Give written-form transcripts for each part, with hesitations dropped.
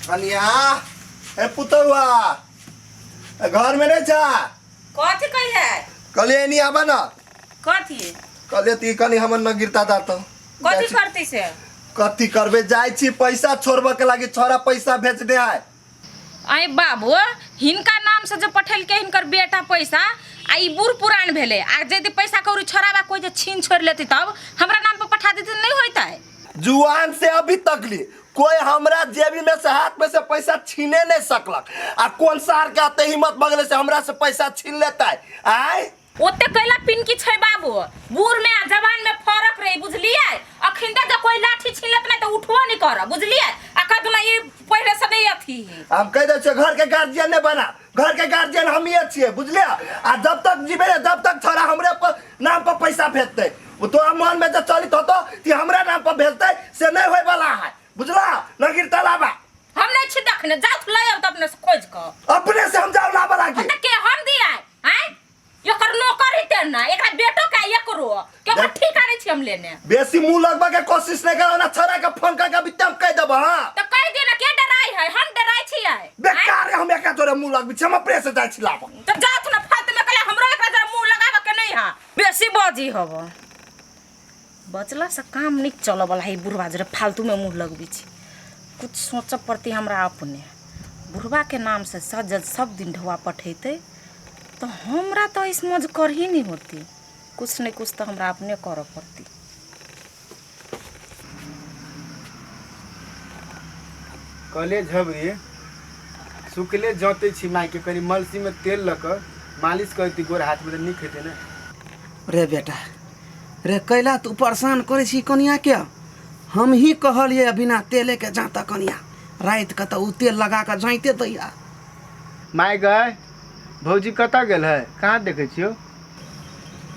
कनिया ए पुतौआ घर में नहीं छा कथी कही है कहलिए एनी आबा ना कथी कहलिए ती कनी हमर न गिरता दा तो कथी करती से कथी करबे जाइ छी पैसा छोड़बे के लागी छोरा पैसा भेज दे आए अरे बाबू हिनका नाम से जो पठेलके हिनकर बेटा पैसा आ ई बूढ़ पुरान भेले आ यदि पैसा कौड़ी छोड़ाबा कोई जे छीन छोड़ लेती तब हमरा नाम पर पठा देती नहीं होता है जुआन से अभी तक ली कोई हमरा जेबी में से हाथ में से पैसा छीने नहीं सकलक आ कौन सार के आते हिम्मत बगले से हमरा से पैसा छीन लेता है आय ओते कैला पिनकी छै बाबू बूढ़ में आ जवान में फर्क रही बुझलिए अखिन जे कोई लाठी छीन लेत नहीं तो उठबो नहीं कर बुझलिए आ कह ना ई पहले से नहीं अथी है हम कह दै छियै घर के गार्जियन नहीं बना घर के गार्जियन हम ही छियै बुझलिए आ जब तक जीबे ने तब तक छोरा हमरे पर नाम पर पैसा भेजते वो तोरा मन में जब चलित होतो कि हमरा नाम पर भेजते से नहीं होए वाला है बुझला न गिरता लाबा हम नहीं छी देखने जात ले आब त अपने से खोज क अपने से हम जाओ लाबा लागी त के हम दिया आय एकर नौकर हेतै ना एकरा बेटो के एकरो के ओकर देख। ठीक आनै छी हम लेने बेसी मुंह लगबा के कोशिश नहीं करो ना छोरा के फोन करके अभी तम कह देबो हां त कह दियो ना के डराई है हम डराई छियै आँय? बेकार है, हम एका तोरे मुंह लगबी छी हम अपने से जाइ छी लाबो त जात ना फालतू में कहले हमरो एकरा जरा मुंह लगाबे के नहीं है बेसी बाजी हब बचला से काम नहीं चले वाला है बुढ़वा जरा फालतू में मुंह लगबी छी कुछ सोचऽ पड़ती हमरा अपने बुढ़वा के नाम से सजल सब दिन ढोआ पठेतै तो हमरा तो इस मौज कर ही नहीं होती कुछ नहीं कुछ तो हमरा अपने करऽ पड़ती कहले झबरी सुखले जँतै छी मायके कनि मलसीमे तेल लऽ कऽ मालिश करती गोर हाथमे तऽ नीक हेतै ने रे बेटा रे कैला तू परेशान करै छी कनियाके हम ही कहलियै बिना तेलेके जाँता कनिया रातिके तऽ ओ तेल लगा कऽ जाँते दैया माय गए भौजी कतऽ गेल है कहाँ देखै छियौ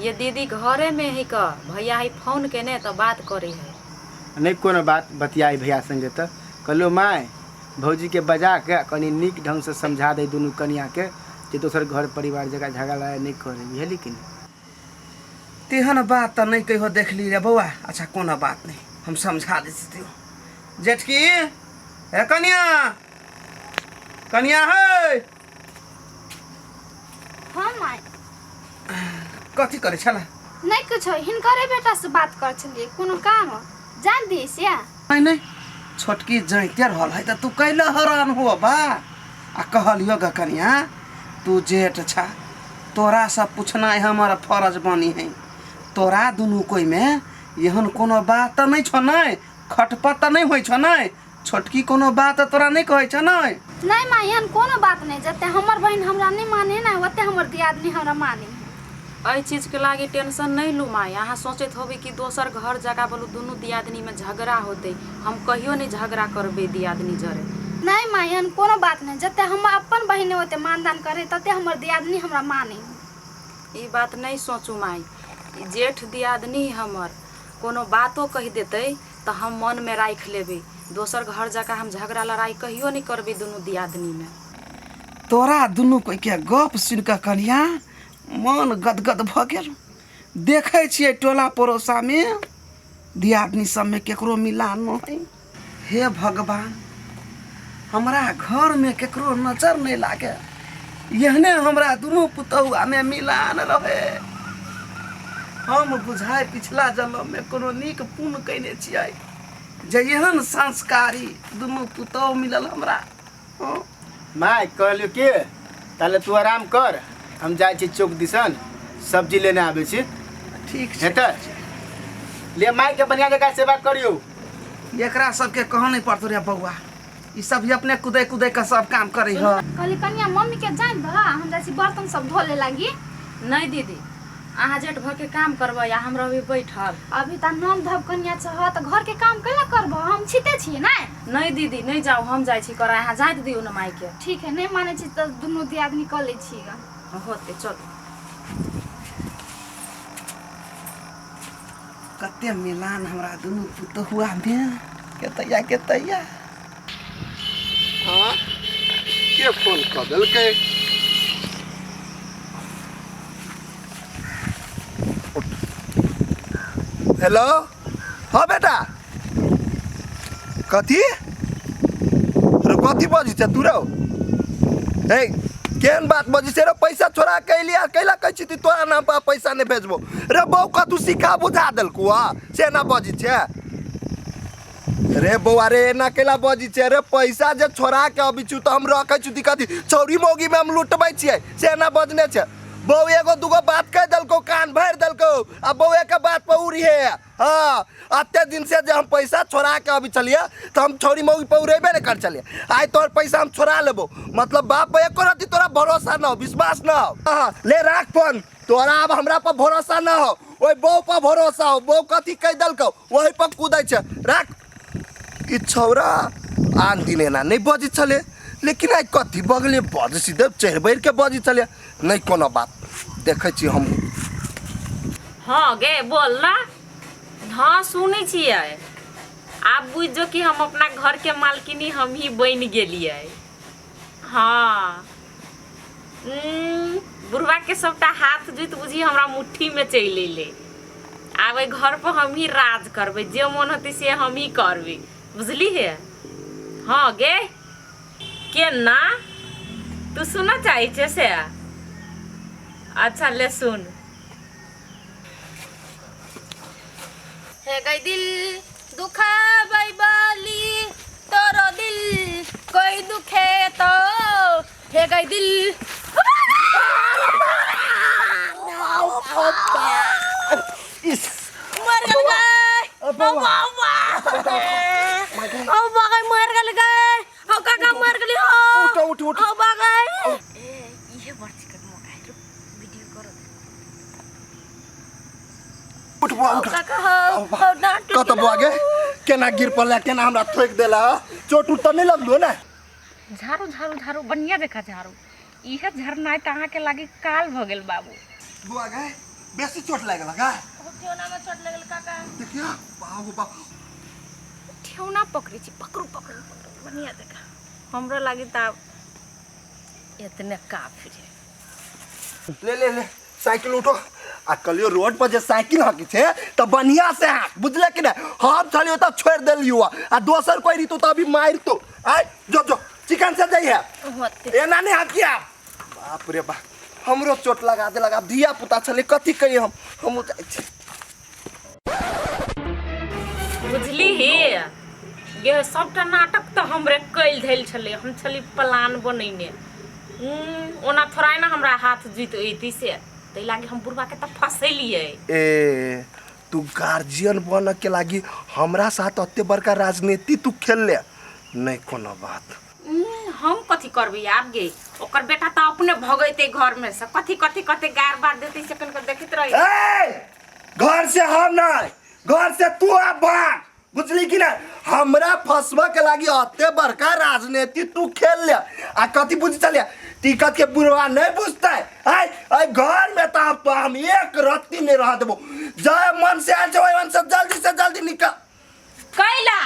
ये दीदी घरे में है क भैया है फोन केने तो बात करे है नहि कोनो बात बतियाइ भैया संगे तऽ कहलहुँ माय भौजीके बजा कऽ कनि नीक ढङ्गसँ समझा दै दुनू कनियाँके जे दोसर घर परिवार जकाँ झगड़ा लड़ाइ नहि करै बुझलियै कि नहि तेहन बात तऽ नहि कहियो देखली रे बौआ अच्छा कोनो बात नहि हम समझा दै छी जेठकी हे कनिया कनिया हे हाँ माय कथी करै छला नहि किछो हिनकरे बेटासँ बात कर छलियै कोनो काम जान दियै से नहि नहि छोटकी जाइते रहल है तऽ तू कैला हैरान हुआ बा आ कहलियो ग कनिया तू जेठ छा तोरा से पूछनाइ हमर फरज बनी है तोरा दुनू कोइमे एहन कोनो बात तऽ नहि छौ नहि खटपट तऽ नहि होइ छौ नहि छोटकी कोनो बात तोरा नहि कहै छौ नहि नहि माँ एहन कोनो बात नहि जते हमर बहिन हमरा नहि माने ने ओते हमर दियादनी हमरा माने एहि चीजके लागी टेंशन नहि लू माय अहाँ सोचैत होबै कि दोसर घर जगह बोलू दुनू दियादनीमे झगड़ा होतै हम कहियो नहि झगड़ा करबै दियादनी जरे नहि माँ एहन कोनो बात नहि जते हम अपन बहिन ओते मानदान करे तते हमर दियादनी हमरा माने ई बात नहि सोचू माय ई जेठ दियादनी हमर कोनो बातो कहि देतै तऽ हम मनमे राखि लेबै दोसर घर जकाँ हम झगड़ा लड़ाइ कहियो नहि करबै दुनू दियादनीमे तोरा दुनू कोइके गप सुनि कऽ कनिया मन गदगद भऽ गेल देखै छियै टोला पड़ोसामे दियादनी सबमे केकरो मिलान नहि हे भगवान हमरा घरमे केकरो नजर नहि लागे एहने हमरा दुनू पुतहुआमे मिलान रहे हम बुझाय पिछला जन्ममे कोनो नीक पुण्य कयने छियै जे एहन संस्कारी दुनू पुतहु मिलल हमरा हँ माय कहलियौ के ताले तू आराम कर हम जाइ छी चौक दिसन सब्जी लेने आबै छी ठीक छै हेतै ले मायके बढ़िआँ जकाँ सेवा करियौ एकरा सबके कहऽ नहि पड़तौ रे बौआ ई सब भी अपने कुदै कुदै के सब काम करै ह कहली कनिया मम्मी के जान दह हम जाइ छी बर्तन सब धो ले लागी नहि दीदी अहाँ जेठ भऽ के काम करबै आ हम रहबै बैठल अभी तऽ नाम धब कनिया छह तऽ घर के काम कैला करबह हम छिते छियै ने नहि दीदी नहि जाउ हम जाइ छी करऽ अहाँ जाइत दियौ ने मायके ठीक है नहि मानै छी तऽ दुनू दियादनी कऽ लै छियै होतै चलू कते मिलान हमरा दुनू पुतहुआ मे केतैया केतैया हाँ के फोन कऽ देलकै हेलो हाँ बेटा कथी रुक कथी बजै छै तू रौ? हे, केहन बात बजै छै रे? पैसा छोड़ा के अयली आ कैला कहै छी तोरा नाम पर पैसा नहि भेजबो रे? बौ कतू सिखा बुझा देलकौ हँ से एना बजै छै रे बौआ? रे एना कैला बजै छै रे? पैसा जे छोड़ा के अबै छी तऽ हम रखै छी कथी छौरी मौगीमे हम लुटबै छियै से एना बजने छै? बौ एगो दूगो बात कहि देलकौ, कान भरि देलकौ आ बौए के बात पर उड़िहे। हाँ, अते दिन से जे हम पैसा छोड़ा के अबै छलियै तऽ हम छौरी मौगी पर उड़ेबे नहि करै छलियै। आइ तोहर पैसा हम छोड़ा लेबो, मतलब बाप पर एको रत्ती तोरा भरोसा न हो, विश्वास न हो। हाँ, ले राख फोन। तोरा आब हमरा पर भरोसा न हो, ओहि बौ पर भरोसा हो। बौ कथी कहि देलकौ वही पर कूदै छै। राख। ई छौरा आन दिन एना नहि बजै छलै, लेकिन आइ कथी बगले बज सीधे चढ़ि बढ़ि के बजै छलै। नहि कोनो बात, देखै छी हम। हाँ गे, बोल ना। हाँ, सुनै छियै। आब बुझ जो कि हम अपना घर के मालकिनी हम ही बनि गेलियै। हाँ, बुढ़वा के सबटा हाथ जुति बुझी हमरा मुट्ठी में चलि अयलै। आब एहि घर पर हम ही राज करबै, जे मन होतै से हम ही करबै, बुझली हे? हाँ गे, केना तू सुनऽ चाहै छै से? अच्छा ले सुन। हे गई दिल दुखाबै बाली, तोरो दिल कोई दुखे तो हे गई दिल। मर गेल गए, ओ बाबा, ओ बाबा मर गेल गए, हो काका मर गेली हो। उठ उठ उठ। ओ बाबा। ए, इहे बड़ चिकन मौका है, रुक, वीडियो करो। उठ बुआ, उठ। काका हो, हो डांट। कत बुआ गे, केना गिर पड़ला, केना हमरा ठोकि देला? चोट उट तऽ नहि लगलो ने? झाड़ू झाड़ू झाड़ू, बढ़िया जकाँ झाड़ू। इहे झरनाइ तऽ अहाँके लागी काल भऽ गेल बाबू। बुआ गे, बेसी चोट लागि गेल गा? ठेहुना में चोट लगल काका। देखियो, बाबू बाप। ठेहुना पकड़ै छी, पकड़ू पकड़ू पकड़ू बढ़िया जकाँ। हमरो लागी तऽ आब एतने काफी है। ले ले ले, साइकिल उठो आ कलियो रोड पर जे साइकिल हकी छै तऽ बढ़िया से हाँक, बुझले कि नहि? हम छलियो तऽ छोड़ि देलियो आ दोसर कोई रहितो तऽ अभी मारितो। आय जो जो, चिकन से जइहे, एना नहि हकिया। बाप रे बाप, हमरो चोट लगा देलक। आब धिया पुता छलै, कथी कहियै हम? हमहूँ जाइ छी। बुझली हे गे, सबटा नाटक तऽ हमरे कैल धैल छलै, हम छली प्लान बनैने। ओना थोड़ा ने हमरा हाथ जुति अयती से, ताहि लागी हम बुढ़बा के तऽ फंसेलियै। ए, तू गार्जियन बन के लागी हमरा साथ अते बड़का राजनीति तू खेल ले? नहीं कोनो बात। हम कथी करबै आब गे? ओकर बेटा तऽ अपने भगैते घर में से, कथी कथी कथी गार बार देते से कनिक देखैत रही। ए, घर से हम नहीं, घर से तू आ भाग, बुझली कि नहीं? हमरा फंसबा के लागी अते बड़का राजनीति तू खेल ले आ कथी बुझ चलिया टिकट के बुढ़वा नहीं बुझते? आय आय, घर में तो अब तो हम एक रत्ती नहीं रह देबो। जय मन से आयल छै ओहि मन से जल्दी से जल्दी निकल। कैला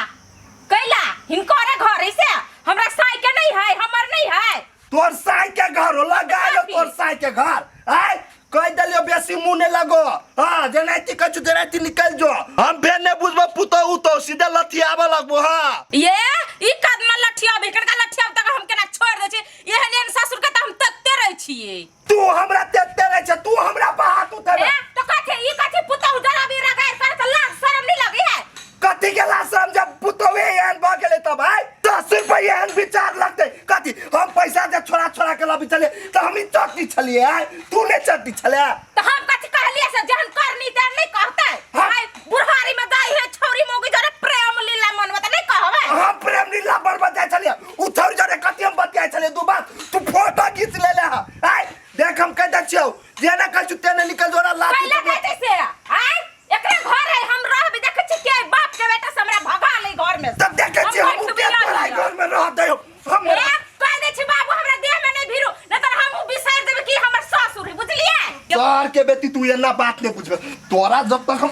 कैला हिनकरे घर है से? हमरा साई के नहीं है, हमर नहीं है। तोर साई के घर हो लगा लो, तोर साई के घर। आय कह देलियो, बेसी मुंह नहीं लगो। हाँ, जेनाइती कहै जेनाइती निकल जो। हम फेर नहीं बुझबो पुतोह उतोह, सीधे लथियाबऽ लगबो। हाँ ये ई कदमा लठिया भी कनका लठिया तक हम केना छोड़ दै छी? एहन एहन ससुर के त हम तकते रहै छियै। तू हमरा तेते रहै छै, तू हमरा पर हाथ उठेबे? ए तो कथी ई कथी पुतोह डराबी रगाड़ कर त लाज शरम नहीं लगी है? कथी के लाज शरम, जब पुतोह एहन भऽ गेलै तब आय 10 रुपया एहन विचार लगतै कथी? हम पैसा जे छोड़ा छोड़ा के लबी छलियै तऽ हम ई चट्टी छलियै? आय तू नहि चट्टी छलै? तो हम कथी कहलिए से जहन करनी ते नहीं कहते? हाँ। आय बुढ़ारी में दाई है छौरी मौगी जरे प्रेम लीला मनवा त नहीं कहबे? हम प्रेम लीला बड़ बजाय छलियै उ छौरी जरे? कथी हम बतियाइ छलियै दू बात तू फोटो घीच लेले हँ? आय देख, हम कहि दै छियौ, जे ने कहै छु ते ने निकल जोरा लाठी। कैला कहते से? आय एकरे घर है, हम रहबे। देखै छी के बाप के बेटा से हमरा भगा ले घर में से। तब देखै छी हम बैठ के तोरा बियाह घर में रह दे हम। ए, कह दे छी बाबू, हमरा देह में नहीं भिरू, नहीं त हमहू बिसर देबे कि हमर ससुर है, बुझलिए? सर के बेटी, तू एना बात नहीं बुझबे, तोरा जब तक हम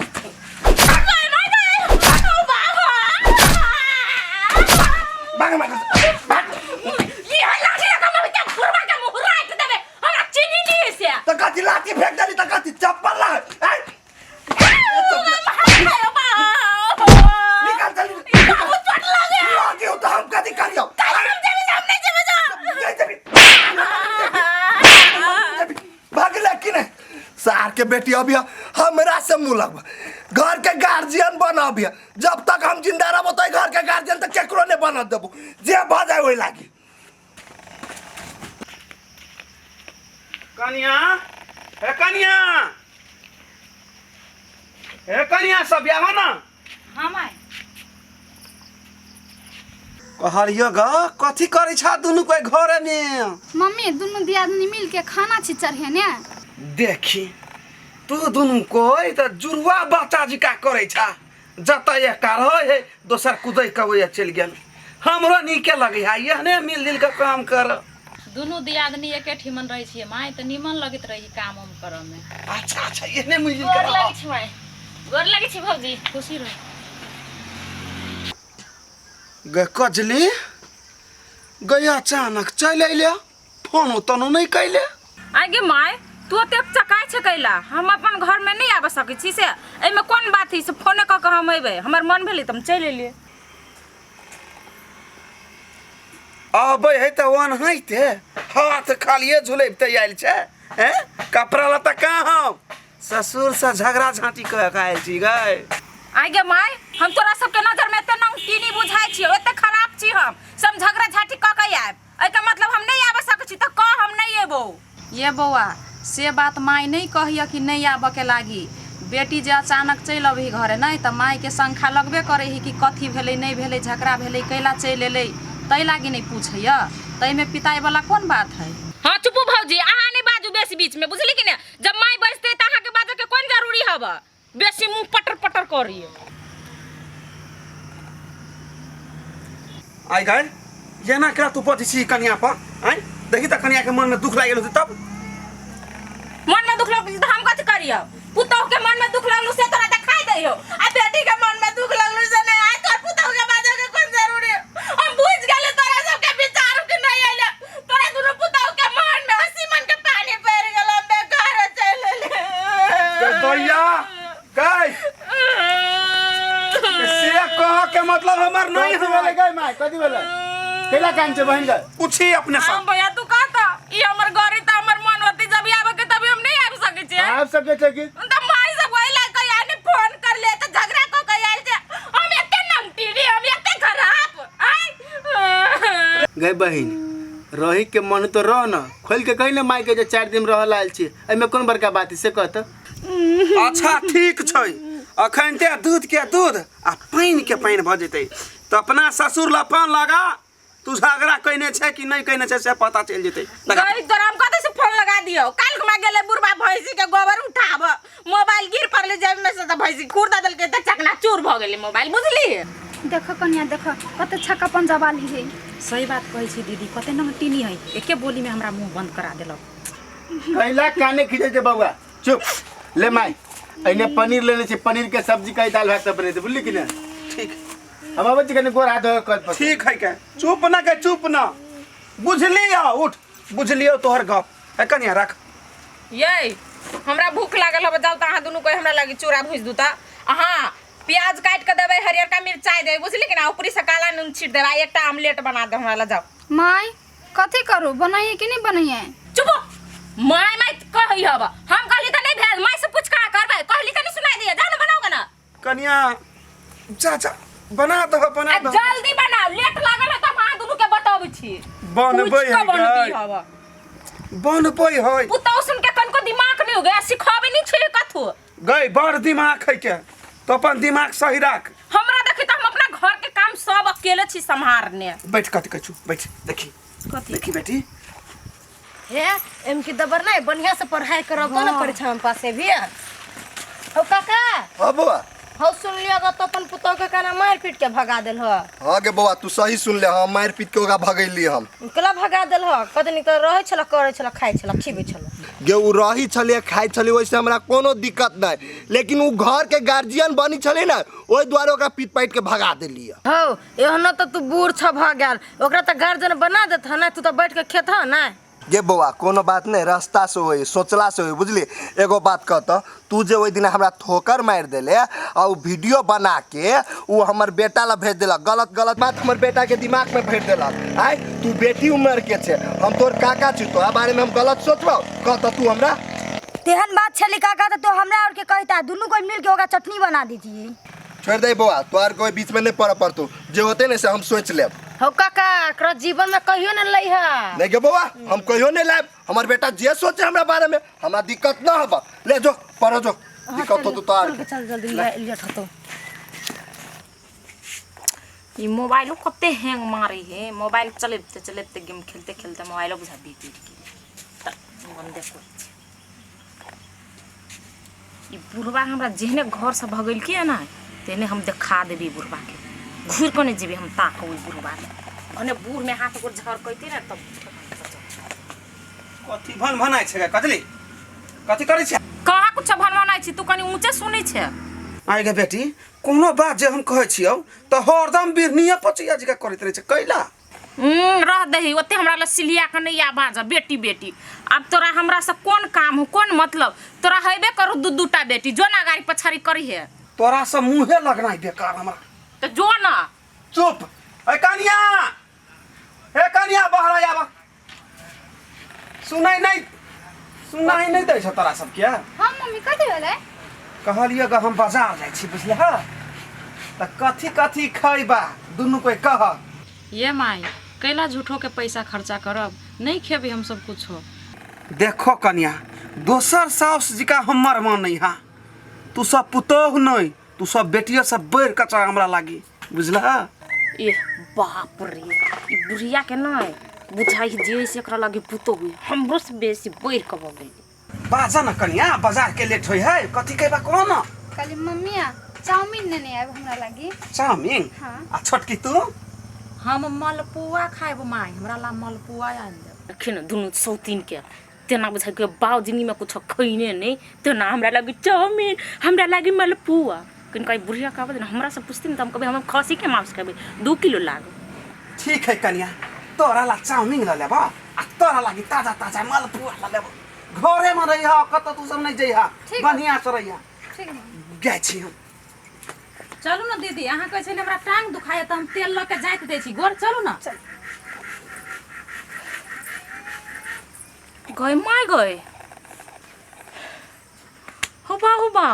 नहीं नहीं नहीं, ओ बाबा। भाग भाग भाग। ये है लाठी लगा हम के बुढ़वा के मुंह राख देबे, हमरा चीनी नहीं से। तो कथी लाठी फेंक देली त कथी चप्पल ला? आय निकल चल। बाबू, चोट लगे। लगे तो हम कथी करियो? हम जेबे सार के बेटी अभी हमरा से मुँह लगब, घर के गार्जियन बन अभी। जब तक हम जिंदा रहबो तो घर के गार्जियन तो केकरो नहीं बन देबो, जे भ जाए ओहि लागी। कनिया, हे कनिया, हे कनिया, सब आवा ना। हाँ माय। कहलियो ग, कथी करै छा दुनू कोई घरे में? मम्मी दुनू दियादनी मिल के खाना छी चढ़ेने। देखी तू दुनू कोई त जुड़वा बच्चा जी का करै छा, जतऽ एकटा रहै है दोसर कुदै के ओए चलि गेल। हमरो नीके लगै है एहने मिल जुल के काम कर। दुनू दियादनी एके ठिमन रहै छियै माय, तऽ नीमन लगैत रही काम उम करऽ में। अच्छा अच्छा, एहने मिल जुल के गोर रह। लगै छी माय, गोर लगै छी भौजी। खुशी रह। गे कजली गई अचानक चलि अयले, फोनो तोनो नहीं कैले। आगे माय, तू ओतेक चकाय छै कैला? हम अपन घर में नहीं आबि सकै छी से एहिमे कोन बात है? से फोने कऽ के हम अयबै, हमर मन भेलै तऽ हम चलि एलियै। अबै है तऽ ओनाहिते हाथ खालिए झुलैबते आयल छै, हैं? कपड़ा लत्ता कहाँ? हम ससुर से झगड़ा झाँटी कऽ के आयल छी गै। आगे माय, हम तोरा सबके नजर में एते नमकीनी बुझाइ छियौ, एते खराब छी हम सब झगड़ा झाँटी कऽ के आयब? एहिके मतलब हम नहीं आबि सकै छी तऽ कह, हम नहीं एबौ। ये बौआ, से बात माय नहीं कहिय कि नहीं आबऽ के लागी। बेटी जे अचानक चलि अबही घरे नहीं तऽ माय के शंखा लगबे करे ही कि कथी भेलै नहीं भेलै, झगड़ा भेलै कैला चलि एलै, तै लागी नहीं पूछैय। तैमे पिताई वाला कोन बात है? हाँ चुपू भौजी, अहाँ नहीं बाजू बेसी बीच में, बुझली कि ने? जब माय बजतै तऽ अहाँके बाजऽ के कोन जरूरी हब? बेसी मुँह पटर पटर करिए। आइ गए एना केना तू बजै छी कनिया पर? आँय देखी तऽ कनिया के मन में दुख लागि गेल होतै तब। मन में दुख लगल तऽ हम कथी करियौ? पुतहु के मन में दुख लगलू से तोरा देखाई दैयो, आ बेटी के मन में दुख लगलू से नहीं। आइ तोर पुतहु के बाजऽ के कोन जरूरी? हम बुझ गेलियै तोरा सबके विचार के नहीं अइले। तोरा दुनू पुतहु के मन में हंसी मन के पानी पड़ि गेल, हम बेकार चलि एलियै। दैया गै, से कह के मतलब हमर नहीं कथी है। भेलै गै माय, कथी भेलै? कैला कान छै बहिन गै? पूछी अपने से। हम भैया तू कहता ई हमर घरे तऽ हमर मन होती जब आबे के तभी हम नहीं आबि सकै छियै। आबि सकै छै कि? तऽ माय सब ओहि लए कऽ आयल फोन कर ले तऽ झगड़ा कऽ के आयल छै। हम एते नमटीनी, हम एते खराब आय? गै बहिन, रही के मन तो रह न, खोल के कही ने माय के जे 4 दिन रहल आयल छी, एहिमे कोन बड़का बात है से कहत। अच्छा ठीक छै, अखन ते दूध के दूध आ पानि के पानि भऽ जेतै तऽ अपना ससुर ला पान लगा, तू झगड़ा कयने छै कि नहि कयने छै से पता चलि जेतै। लगा। गई तोरा हम कतऽ से फोन लगा दियौ? काल्हि खुमा गेलै बुढ़बा भैंसी के गोबर उठाब, मोबाइल गिर पड़लै जेब में से तऽ भैंसी खुर दऽ देलकै तऽ चकना चूर भऽ गेलै मोबाइल, बुझली? देख कनिया देख, कते छक्का पंजा वाली है। सही बात कहै छी दीदी, कते नमटीनी है, एके बोली में हमरा मुंह बंद करा देलक। कैला काने खींचे छै बौआ, चुप। ले माय, एने पनीर लेने छी, पनीर के सब्जी कही दाल भात सब बनेतै, बुझली कि ने? ठीक। हम अबै छी कनि गोर हाथ धोके कल पर। ठीक है के, चुप ना के, चुप ना, बुझलियो? उठ, बुझलियो तोहर गप। ए कनिया रख। ये हमरा भूख लागल हबे, जाउ तऽ अहाँ दुनू कोई हमरा लागी चूड़ा भूजि दू तऽ। अहाँ प्याज काटि के देबै, हरियरका मिरचाइ देबै, बुझली कि ना? ऊपरी से काला नून छीट देबै, आ एकटा आमलेट बना दे हमरा ला, जाउ। माय कथी करू, बनाइए कि नहीं बनाइए? चुप, माय माय कहै हब। हम कहली तऽ नहीं भेल, माय से पूछ का करबै? कहली तऽ नहीं सुनाई दिए, जाउ ने बनाउ ना। कनिया जा जा, बना दह, बना आ दह। जल्दी बनाउ, लेट लागल है तऽ हम अहाँ दुनू के बताबै छी। बनबै पूछि है कऽ बनबी गै। हब। बनबै है। पुतहु सुन के कनको दिमाग नहीं हो गया, सिखाबै नहीं छै कथू। गई बड़ दिमाग है के, तो अपन दिमाग सही राख। हमरा देखी तऽ हम अपना घर के काम सब अकेले छी सम्हारने। बैठ, कथी कहै छु, बैठ, देखी। कथी? देखी बेटी। हे एम की दबर नहीं, बढ़िया से पढ़ाई करब तो ना परीक्षा में पास भी हो। काका। हाँ बौआ। हो सुन लियो तो अपन पुतोह के काना मार पीट के भगा देल हो। हाँ गे बौआ, तू सही सुन ले, हाँ मारि पीट के ओकरा भगैली हम। केला भगा देल हो? कतनी तो रहै छल, करै छल, खाइ छल, खिबै छल। गे उ रही छलै, खाइ छलै, ओहिसँ हमरा कोनो दिक्कत नहि, लेकिन उ घर के गार्जियन बनी छलै ने, ओहि दुआरे ओकरा पीट पाटि के भगा देलियै। हौ एहनो तऽ तू बूढ़ छ भऽ गेल, ओकरा तऽ गार्जियन बना देत ना, तू तऽ बैठ के खेत ना। गे बौआ कोनो बात नहि, रास्ता से होई, सोचला से होई, बुझली? एगो बात कह तऽ, तू जे ओहि दिन हमरा ठोकर मारि देले आ उ वीडियो बना के उ हमर बेटा ला भेज देलक, गलत गलत बात हमर बेटा के दिमाग में भरि देलक। आय तू बेटी उम्र के छे, हम तोर काका छी, तोरा बारे में हम गलत सोचबौ? कह तऽ तू हमरा। तेहन बात छलै काका तऽ तो हमरा आरके कहता, दुनू कोई मिल के ओकरा चटनी बना दीजिए। छोड़ दे बौआ, तोहर कोई बीच में नहीं पड़े पड़तो, जे होते ने से हम सोच लेब। हो काका, एकरा जीवन में कहियो न लई है। नहीं गे बौआ, हम कहियो नहीं लायब। हमर बेटा जे सोचे हमरा बारे में, हमरा दिक्कत ना होबा। ले जो पढ़ो जो, दिक्कत हो तो तोहर के। चल जल्दी, लेट होतो। ई मोबाइलो कते हैंग मारे है। मोबाइल चलेते चलेते, गेम खेलते खेलते मोबाइलो बुझा बिगड़ गेल। बंदे करै छै। ई बुढ़वा हमरा जेहने घरसँ भगेलकै ने, तेहने हम देखा देबै बुढ़वा के। घुरि कऽ नहि जेबै हम ताकऽ ओहि बुढ़वा के। भने बूढ़मे हाथ गोड़ झरकैते ने तब। कथी भन भनाइ छै गे कजली? कथी करै छै? कहाँ कुछ भनभनाइ छी, तू कनि ऊँचे सुनै छै। आइ गे बेटी, कोनो बात जे हम कहै छियौ तऽ हरदम बिरनिये पचैया जकाँ करैत रहै छै, कैला? रह दही, ओते हमरा लग सिलिया के नहीं आवाज। बेटी बेटी, आब तोरा हमरा से कोन काम हो, कोन मतलब? तोरा हेबे करू दू दूटा बेटी, जो ना गाड़ी पछाड़ी करी है। तोरा से मुँहे लगनाइ बेकार हमरा। तो जो ना। चुप। ए कनिया, ए कनिया, बाहर आब। सुनाइ नहि, सुनाइ नहि दै छौ तोरा सबके? हाँ मम्मी, कथी भेलै? कहलियै ग, हम बाजार जाइ छी, बुझलह? तऽ कथी कथी खैबा दुनू कोइ कह। ये माय, कैला झूठो के पैसा खर्चा करब? नहीं खेबै हम सब कुछो। देखो कनिया, दोसर साउस जी का हमर मन नहीं हा। तू सब पुतोह नहीं, तू सब बेटियो सब बढ़ कऽ छह हमरा लागी, बुझलह? ए बाप रे, ई बुढ़िया के नहीं बुझाई जे से एकरा लगे पुतोह हुई हमरो से बेसी बढ़ के भऽ गेलै। बाजा न कनिया, बाजार के लेट होई है। कथी कहबा कहो न। कहली मम्मिया, चाउमीन नेने आयब हमरा लागी। चाउमीन? हाँ। आ छोटकी तू? हम मलपुआ खायब माय, हमरा ला मलपुआ आनि देब। देखिन दुनू सौतीन के तेना बुझाइ कि बाप जिंदगी में कुछ खैने नहीं, तेना हमरा लागी चाउमीन, हमरा लागी मलपुआ। किन कहीं बुढ़िया कहबै ने, हमरा से पूछती ने तऽ हम कहबै हम खसी के मांस खेबै, 2 किलो लागू। ठीक है कनिया, तोरा ला चाउमीन ल लेब आ तोरा लागी ताजा ताजा मलपुआ ल लेब। घरे में रहिह, कतौ तू सब नहीं जइह। ठीक। बढ़िया से रहिह। ठीक है। जाइ छी हम। चलू ने दीदी, अहाँ कहै छलियै हमरा टांग दुखाइए, तऽ हम तेल लऽ के जाइत दै छी गोर। चलू ने। गए my गए, हो बा हो बा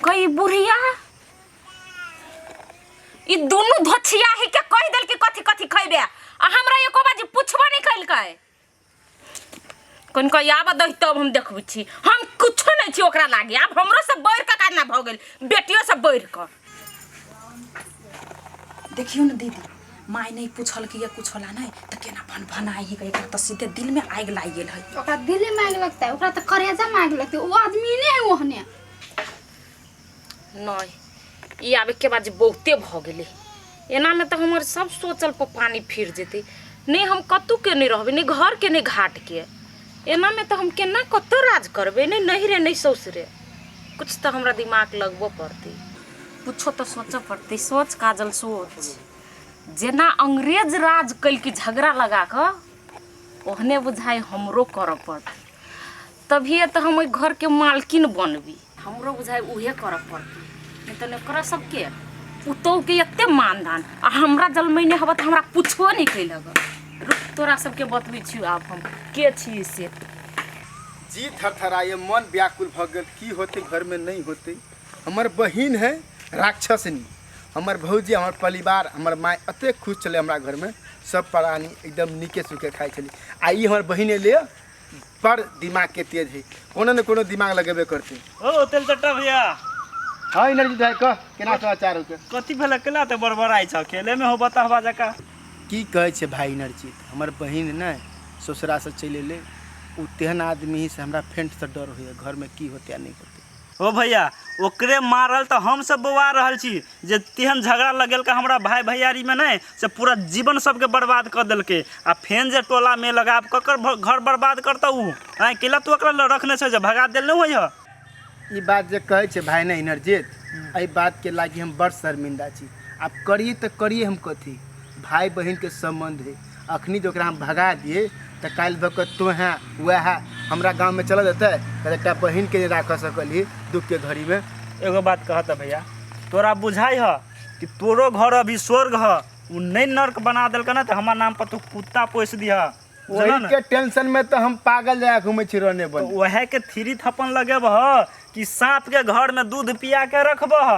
गई बुढ़िया। ई दुनू धोछिया ही के कहि देल कि कथी कथी खैबे आ हमरा एको बाजी पुछबो नहीं कैलकै। कनि कहि आब दही तब हम देखबै छी। हम कुछो नहीं छी ओकरा लागे। आब हमरो से बढ़ि कऽ काजना भऽ गेल, बेटियो से बढ़ि कऽ। देखियौ ने दीदी, माय नहीं पूछलकै या कुछ होला नहीं तऽ केना भन भनाइ है। एकरा तऽ सीधे दिल में आगि लागि गेल है। ओकरा दिले में आगि लगतै? ओकरा तऽ करेजा में आगि लगतै। ओ आदमी नहि है ओहने। नहीं, ई आबे के बाद जे बहुते भऽ गेलै। एनामे तऽ हमर सब सोचल पर पानी फिर जेतै। नहि हम कतहु के नहि रहबै, नहि घरके नहि घाटके। एनामे तऽ हम केना कतऽ राज करबै? नहि नैहरे, नहि ससुरे। कुछ तऽ हमरा दिमाग लगबऽ पड़तै, कुछो तऽ सोचऽ पड़तै। सोच काजल, सोच। जेना अंग्रेज राज कलकी झगड़ा लगा कऽ, ओहने बुझाइ हमरो करऽ पड़तै। तभिए तऽ हम ओहि घरके मालकिन बनबी। हमरो बुझाइ उहे करऽ पड़तै, नहि तऽ ओकरा सबके पुतोहुके एते मानदान आ हमरा जलमैने हबऽ तऽ हमरा पुछबो नहि कैलक। रुक, तोरा सबके बतबै छियौ आब हम के छी से। जी थरथराए, मन व्याकुल भऽ गेल। की होतै घरमे, नहि होतै? हमर बहिन है राक्षसनी, हमर भौजी, हमर परिवार, हमर माय एतेक खुश छलै। हमरा घरमे सब प्राणी एकदम नीके सुखे खाइ छलै। आ ई हमर बहिन एलै, बड़ दिमागके तेज है, कोनो ने कोनो दिमाग लगेबे करतै। ओ तेल चट्टा भैया। हाँ इनरजी भाई, कह, केना समाचार होके? कथी भेलै? केला तऽ बड़बड़ाइ छ खेलेमे हो बताहबा जकाँ। की कहै छै भाई इनरजीत, हमर बहिन ने ससुरासँ चलि एलै। ओ तेहन आदमी है से हमरा फेंटसँ डर होइए, घरमे की होतै आ नहि होतै। ओ भैया, ओकरे मारल तऽ हमसब बौआ रहल छी जे तेहन झगड़ा लगेलकै हमरा भाय भैयारीमे नहि से पूरा जीवन सबके बर्बाद कऽ देलकै। आ फेन जे टोलामे लगाब ककर घर बर्बाद करतौ उ? आँय, केला तू ओकरा लग रखने छै जे भगा देल नहि होइ हऽ? ई बात जे कहै छै भाय ने इनरजीत, एहि बातके लागि हम बड़ शर्मिंदा छी। आब करिए तऽ करिए हम कथी? भाय बहिनके सम्बन्ध है। अखनी जे ओकरा हम भगा दिए तऽ काल्हि भऽ कऽ तोहेँ वएह हमरा गाममे चलऽ देतै? तऽ एकटा बहिनके जे राखऽ सकलही दुखके घड़ीमे। एगो बात कहऽ तऽ भैया, तोरा बुझाइ हऽ कि तोरो घर अभी स्वर्ग हऽ? उ नहि नर्क बना देलकै ने तऽ हमर नाम पर तू कुत्ता पोसि दिहऽ। बुझलह वही ने? के टेंशन में तो हम पागल जाए घूमै छी रहने तो बने। वएह के थ्री थप्पन लगेबह कि साँप के घर में दूध पिया के रखबह,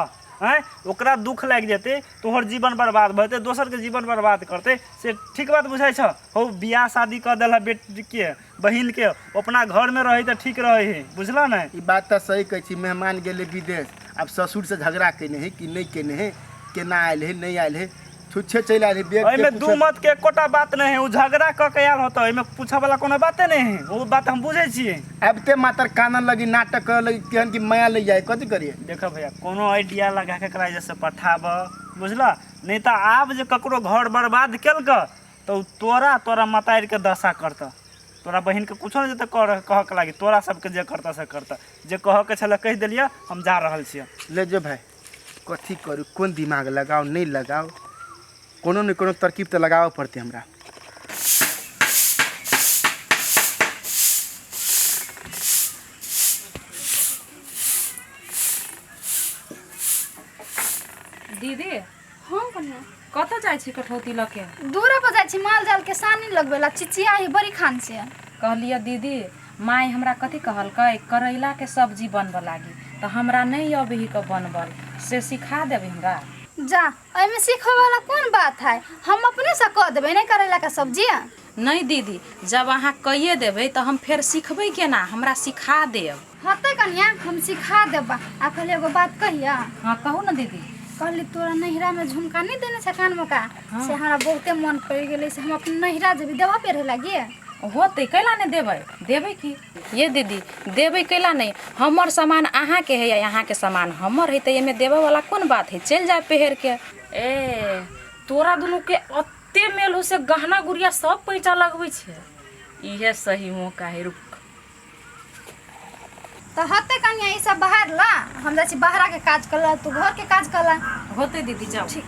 आँय, ओकरा दुख लागि जेतै, तोहर जीवन बर्बाद भऽ जेतै, दोसरके जीवन बर्बाद करतै, से ठीक बात बुझाइ छऽ? हौ, बियाह शादी कऽ देलह बेटीके, बहिनके, अपना घरमे रहै तऽ ठीक रहै हइ, बुझलह ने? ई बात तऽ सही कहै छी। मेहमान गेलै विदेश, आब ससुर से झगड़ा केने है कि नहि केने है, केना आयल है, नहि आयल है, छुच्छे चलि आयल है बेग के। एहिमे दू पूछल- मत के एकोटा बात नहि है। ओ झगड़ा कऽ के आयल होतौ, एहिमे पूछऽ वाला कोनो बाते नहि है। ओ बात हम बुझै छियै। आबिते मातर कानऽ लगी, नाटक करऽ लगी, केहन कि माया लग जाए, कथी करिए? देखऽ भैया, कोनो आइडिया लगा के एकरा एहिजे से पठाबऽ, बुझलऽ? नहि तऽ आब जे ककरो घर बर्बाद केलकऽ तऽ ओ तोरा तोरा मतारिके दशा करतऽ। तोरा बहिनके कुछो नहि जेतऽ कर कहऽके लागी, तोरा सबके जे करतऽ से करतऽ। जे कहऽके छलै कहि देलियऽ, हम जा रहल छियै। ले जो भाई, कथी करू, कोन दिमाग लगाउ, नहि लगाउ, कोनो ने कोनो तरकीब तऽ लगाबऽ पड़तै हमरा। दीदी। हाँ कन्या। कतऽ जाइ छी कठौती लऽ के? दूर पर जाइ छी माल जाल के सानी लगबै ला, चिचिया ही बड़ी खान से। कहलियै दीदी, माय हमरा कथी कहलकै, करैलाके सब्जी बनबऽ लागी तऽ हमरा नहि अबही कऽ बनबल, से सिखा देबै हमरा? जा, एहिमे सीखऽ वाला कोन बात है, हम अपने से कऽ देबै नहि करैला के सब्जी। नहि दीदी, जब अहाँ कहिए देबै तऽ हम फेर सिखबै केना? हमरा सिखा देब। होतै कनिया, हम सिखा देबा। आ कहली एगो बात कहिया? हाँ, कहू ने दीदी। कहली तोरा नैहरा में झुमका नहीं देने छै कान में का? से हमरा बहुते मन पड़ि गेलै, से हम अपन नैहरा जेबै, देबा पेरहे लागी? होतै, कैला नहि देबै? देबै की ये दीदी, देबै कैला नहि? हमर सामान अहाँके है या अहाँके सामान हमर है, तऽ एहिमे देबऽवला कोन बात है? चलि जायब पहिरके। ए तोरा दुनूके एते मेल हो से गहना गुड़िया सब पैसा लगबै छै, इहे सही मौका है, रुक। तऽ होतै कनिया, ई सब बाहर ला, हम जाइ छी बाहरा के काज करला, तू घर के काज करला। होतै दीदी, जाउ। ठीक।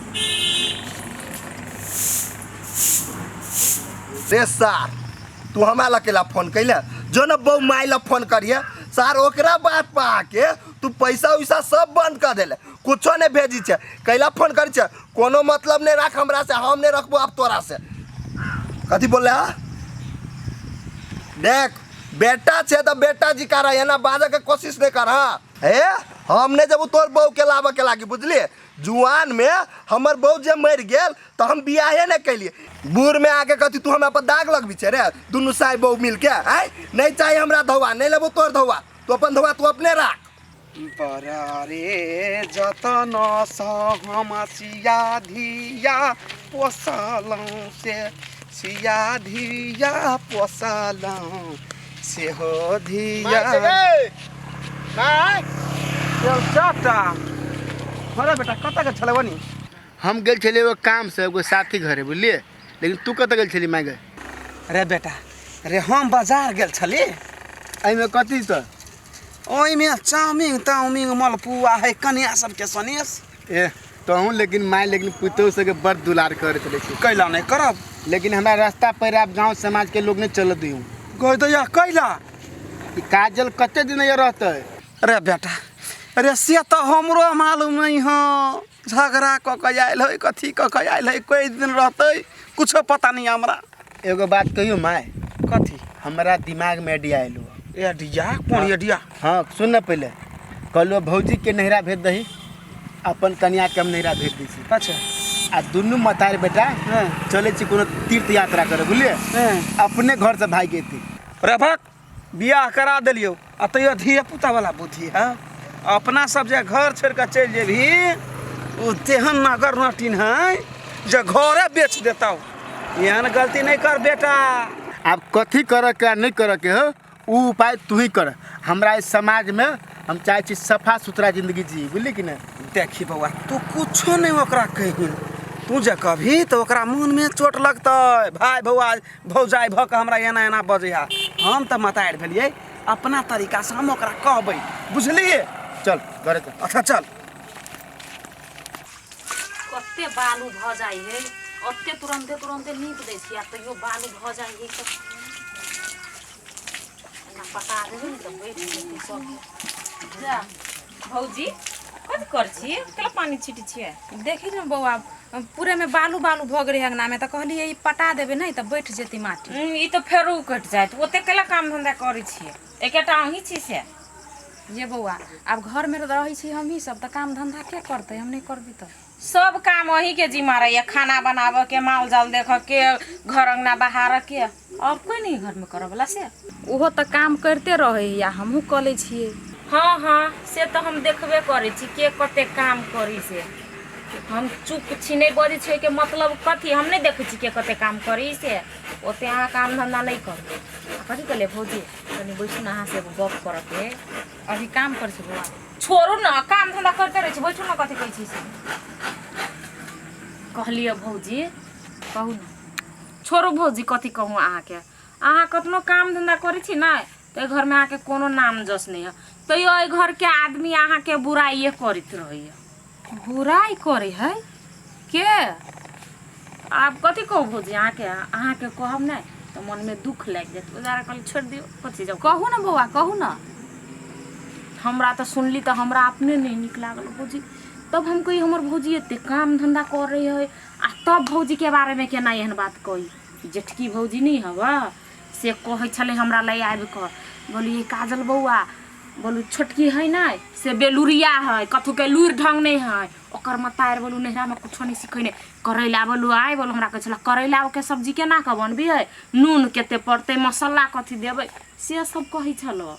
रे सार, तू हमरा लग केला फोन कैले? जो न बहु माय लग फोन करिए सार। ओकरा बात पर आके तू पैसा उैसा सब बंद कर देले, कुछो नहीं भेजी छे। कैला फोन करी छे? कोनो मतलब नहीं राख हमरा से, हम नहीं रखबो अब तोरा से। कथी बोलले? हा देख, बेटा छे तो बेटा जी कर, एना बाजे के कोशिश नहीं कर। हाँ हे, हम नहीं जब तोर बहू के लाबे के लागी, बुझलिए? जुआन में हमर बहू जे मर गेल तो हम बियाहे नहीं कैलिए, बूढ़ में आके कथी तू हमरा पर दाग लगबी छे रे? दुनू साई बहू मिल के आय नहीं चाहिए हमरा धोआ, नहीं लेबो तोर धोआ, तू अपन धोआ तू अपने राख। बड़ा रे जतनसँ हम सिया धिया पोसलहुँ, से सिया धिया पोसलहुँ, सेहो धिया। चाटा अरे बेटा, कतऽ गेल छलै बनी? हम गेल छलियै एगो कामसँ एगो साथी घरे, बुझलियै? लेकिन तू कतऽ गेल छली माय गे? रे बेटा रे, हम बाजार गेल छली। एहिमे कथी तऽ? ओहिमे चाउमिन ताउमिन मलपुआ है, कन्या सबके सनेस। ए तहूँ लेकिन माय, लेकिन पुतोहु सबके बड़ दुलार करैत रहै छी। कैला नहि करब? लेकिन हमरा रास्ता पर आब गाँव समाजके लोग नहि चलऽ दियौ। कहि दैया कैला? ई काजल कते दिन ये रहतै? अरे बेटा अरे, से तऽ हमरो मालूम नहीं हँ, झगड़ा कऽ के आयल है, कथी कऽ के आयल है, कई दिन रहतै कुछो पता नहीं हमरा। एगो बात कहियो माय? कथी? हमरा दिमागमे आइडिया आयल हो। एडिया? कोन एडिया? हाँ सुन न, पहिले कहलहुँ भौजीके नैहरा भेज दही, अपन कनियाके हम नैहरा भेज दै छी। अच्छा। आ दुनू मतार बेटा चलै छी कोनो तीर्थ यात्रा करे, बुझलियै? अपने घरसँ भागि अयतै। रे भक, बियाह करा देलियौ आ तैयो धिया पुता वाला बुद्धि है। अपना सब जे घर छोड़ कऽ चलि जेबही, ओ तेहन नगर नटिन है जे घरे बेच देतौ। एहन गलती नहीं कर बेटा। आब कथी करऽ के आ नहि करऽ के हो, उ उपाय तू ही कर। हमरा इस समाजमे हम चाहै छी सफा सुथरा जिंदगी जी, बुझली कि नहि? देखी बौआ, तू कुछो नहीं ओकरा कही। तू जे कहबही तऽ ओकरा मोनमे चोट लगतै, भाय बौआ भौजाइ भऽ कऽ हमरा एना एना बजैया। हम तऽ मतारि भेलियै, अपना तरीकासँ हम ओकरा कहबै, बुझलियै? चल घरे चल। अच्छा चल। कते बालू भऽ जाइ है, ओते तुरन्ते तुरन्ते नीप दै छियै आ तैयो बालू भऽ जाइ है। तऽ एना पटा देबै ने तऽ बैठ जेतै सब। जा भौजी, कथी कर छी? केला पानी छीटै छियै? देखी ने बौआ, पूरे में बालू बालू भऽ गेलै अंगना में, तऽ कहलियै ई पटा देबै नहि तऽ बैठ जेतै माटी। ई तऽ फेरो कटि जायत। ओते कैला काम धंधा करै छियै? एकेटा अहीं छी से। ये बौआ, आब घरमे रहै छी हमही सब, तऽ काम धंधा के करतै? हम नहि करबै तऽ सब काम अहीँके जिम्मा रहैए, खाना बनाबऽके, माल जाल देखऽके, घर अङ्गना बहारऽके। आओर कोइ नहि घरमे करऽवला से? ओहो तऽ काम करिते रहै है आ हमहूँ कऽ लै छियै। हँ हँ, से तऽ हम देखबे करै छी के कते काम करी से। हम चुप छी, नहि बजै छी, ओहिके मतलब कथी? हम नहि देखै छी के कते काम करी से। ओते अहाँ काम धन्धा नहि करू। आ कथी कहलियै भौजी, कनि बैसू ने, अहाँसँ एगो गप करऽके। अभी काम करै छी बौआ। छोड़ू ने, काम धन्धा करिते रहै छी, बैठू ने। कथी कहै छी से कहलियै भौजी? कहू ने। छोड़ू भौजी, कथी कहू अहाँके। अहाँ कतनो काम धन्धा करै छी ने, तऽ एहि घरमे अहाँके कोनो नाम जस नहि है, तैयो एहि घरके आदमी अहाँके बुराइए करैत रहैए। बुराइ करै है के? आब कथी कहू भौजी अहाँके। अहाँके कहब नहि तऽ मनमे दुख लागि जायत, ओहि दुआरे कहली छोड़ि दियौ, कथी जाउ। कहू ने बौआ, कहू ने। हमरा तऽ सुनली तऽ हमरा अपने नहि नीक लागल भौजी। तब हम कही, हमर भौजी एते काम धन्धा करै है आ तब भौजीके बारेमे केना एहन बात कही? जेठकी भौजी नहि हव, से कहै छलै हमरा लए आबि कऽ, बोलिए काजल बौआ, बोलू छोटकी है ने से बेलुरिया है, कथूके लुरि ढङ्ग नहि है, ओकर मतारि बोलू नैहरामे कुछो नहि सिखेने, करैला बोलू आइ बोलू हमरा कहै छलै करैलाके सब्जी केना कऽ बनबियै, नून कते पड़तै, मसाला कथी देबै, से सब कहै छलऽ।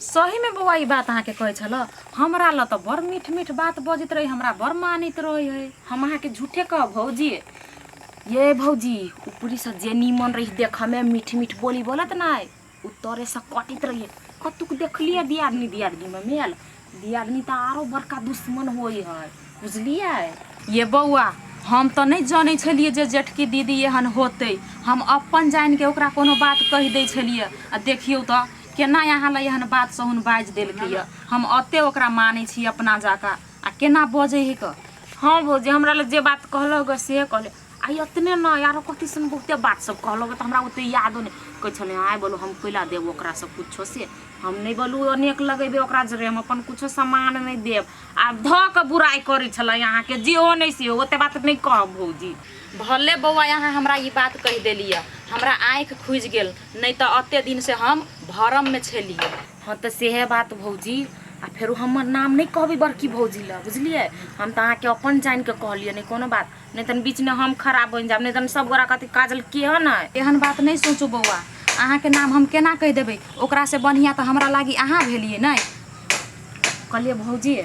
सहीमे बौआ ई बात अहाँके कहै छलऽ? हमरा लए तऽ बड़ मीठ मीठ बात बजैत रहै, हमरा बड़ मानैत रहै है। हम अहाँके झूठे कहब भौजी? ये भौजी, ऊपरीसँ जे नीमन रही देखऽमे, मीठ मीठ बोली बोलत नहि, ओ तरेसँ कटैत रहिए। कतुक देखलियै दियादनी दियादनीमे मेल? दियादनी तऽ आरो बड़का दुश्मन होइ है, बुझलियै? ये बौआ, हम तऽ नहि जनै छलियै जे जेठकी दीदी एहन होतै। हम अपन जानिके ओकरा कोनो बात कहि दै छलियै आ देखियौ तऽ केना अहाँ लए एहन बात सहुन बाजि देलकै। यऽ हम एते ओकरा मानै छी अपना जाका आ केना बजै है कऽ। हँ भौजी, हमरा लग जे बात कहलक गे से कहले। आ एतने नहि, आरो कथी सन बहुते बात सब कहलक, तऽ हमरा ओते यादो नहि। कहै छलै आइ बोलू हम कैला देब ओकरा सब कुछो से, हम नहि बोलू अनेक लगेबै ओकरा जरे, हम अपन कुछो सामान नहि देब। आ धऽ कऽ बुराइ करै छलै अहाँके, जे हो नहि से हो, ओते बात नहि कहब भौजी। भले बौआ अहाँ हमरा ई बात कहि देलियै, हमरा आँखि खुजि गेल, नहि तऽ एते दिनसँ हम भरममे छलियै। हँ तऽ सेहे बात भौजी। आ फेरो हमर नाम नहि कहबै बड़की भौजी लए, बुझलियै? हम तऽ अहाँके अपन जानि कऽ कहलियै, नहि कोनो बात नहि तन बीचमे हम खराब बनि जायब, नहि तन सब गोरा कहतै काजल केहन है। एहन बात नहि सोचू बौआ, अहाँके नाम हम केना कहि देबै? ओकरासँ बढ़िआँ तऽ हमरा लागी अहाँ भेलियै नहि। कहलियै भौजी,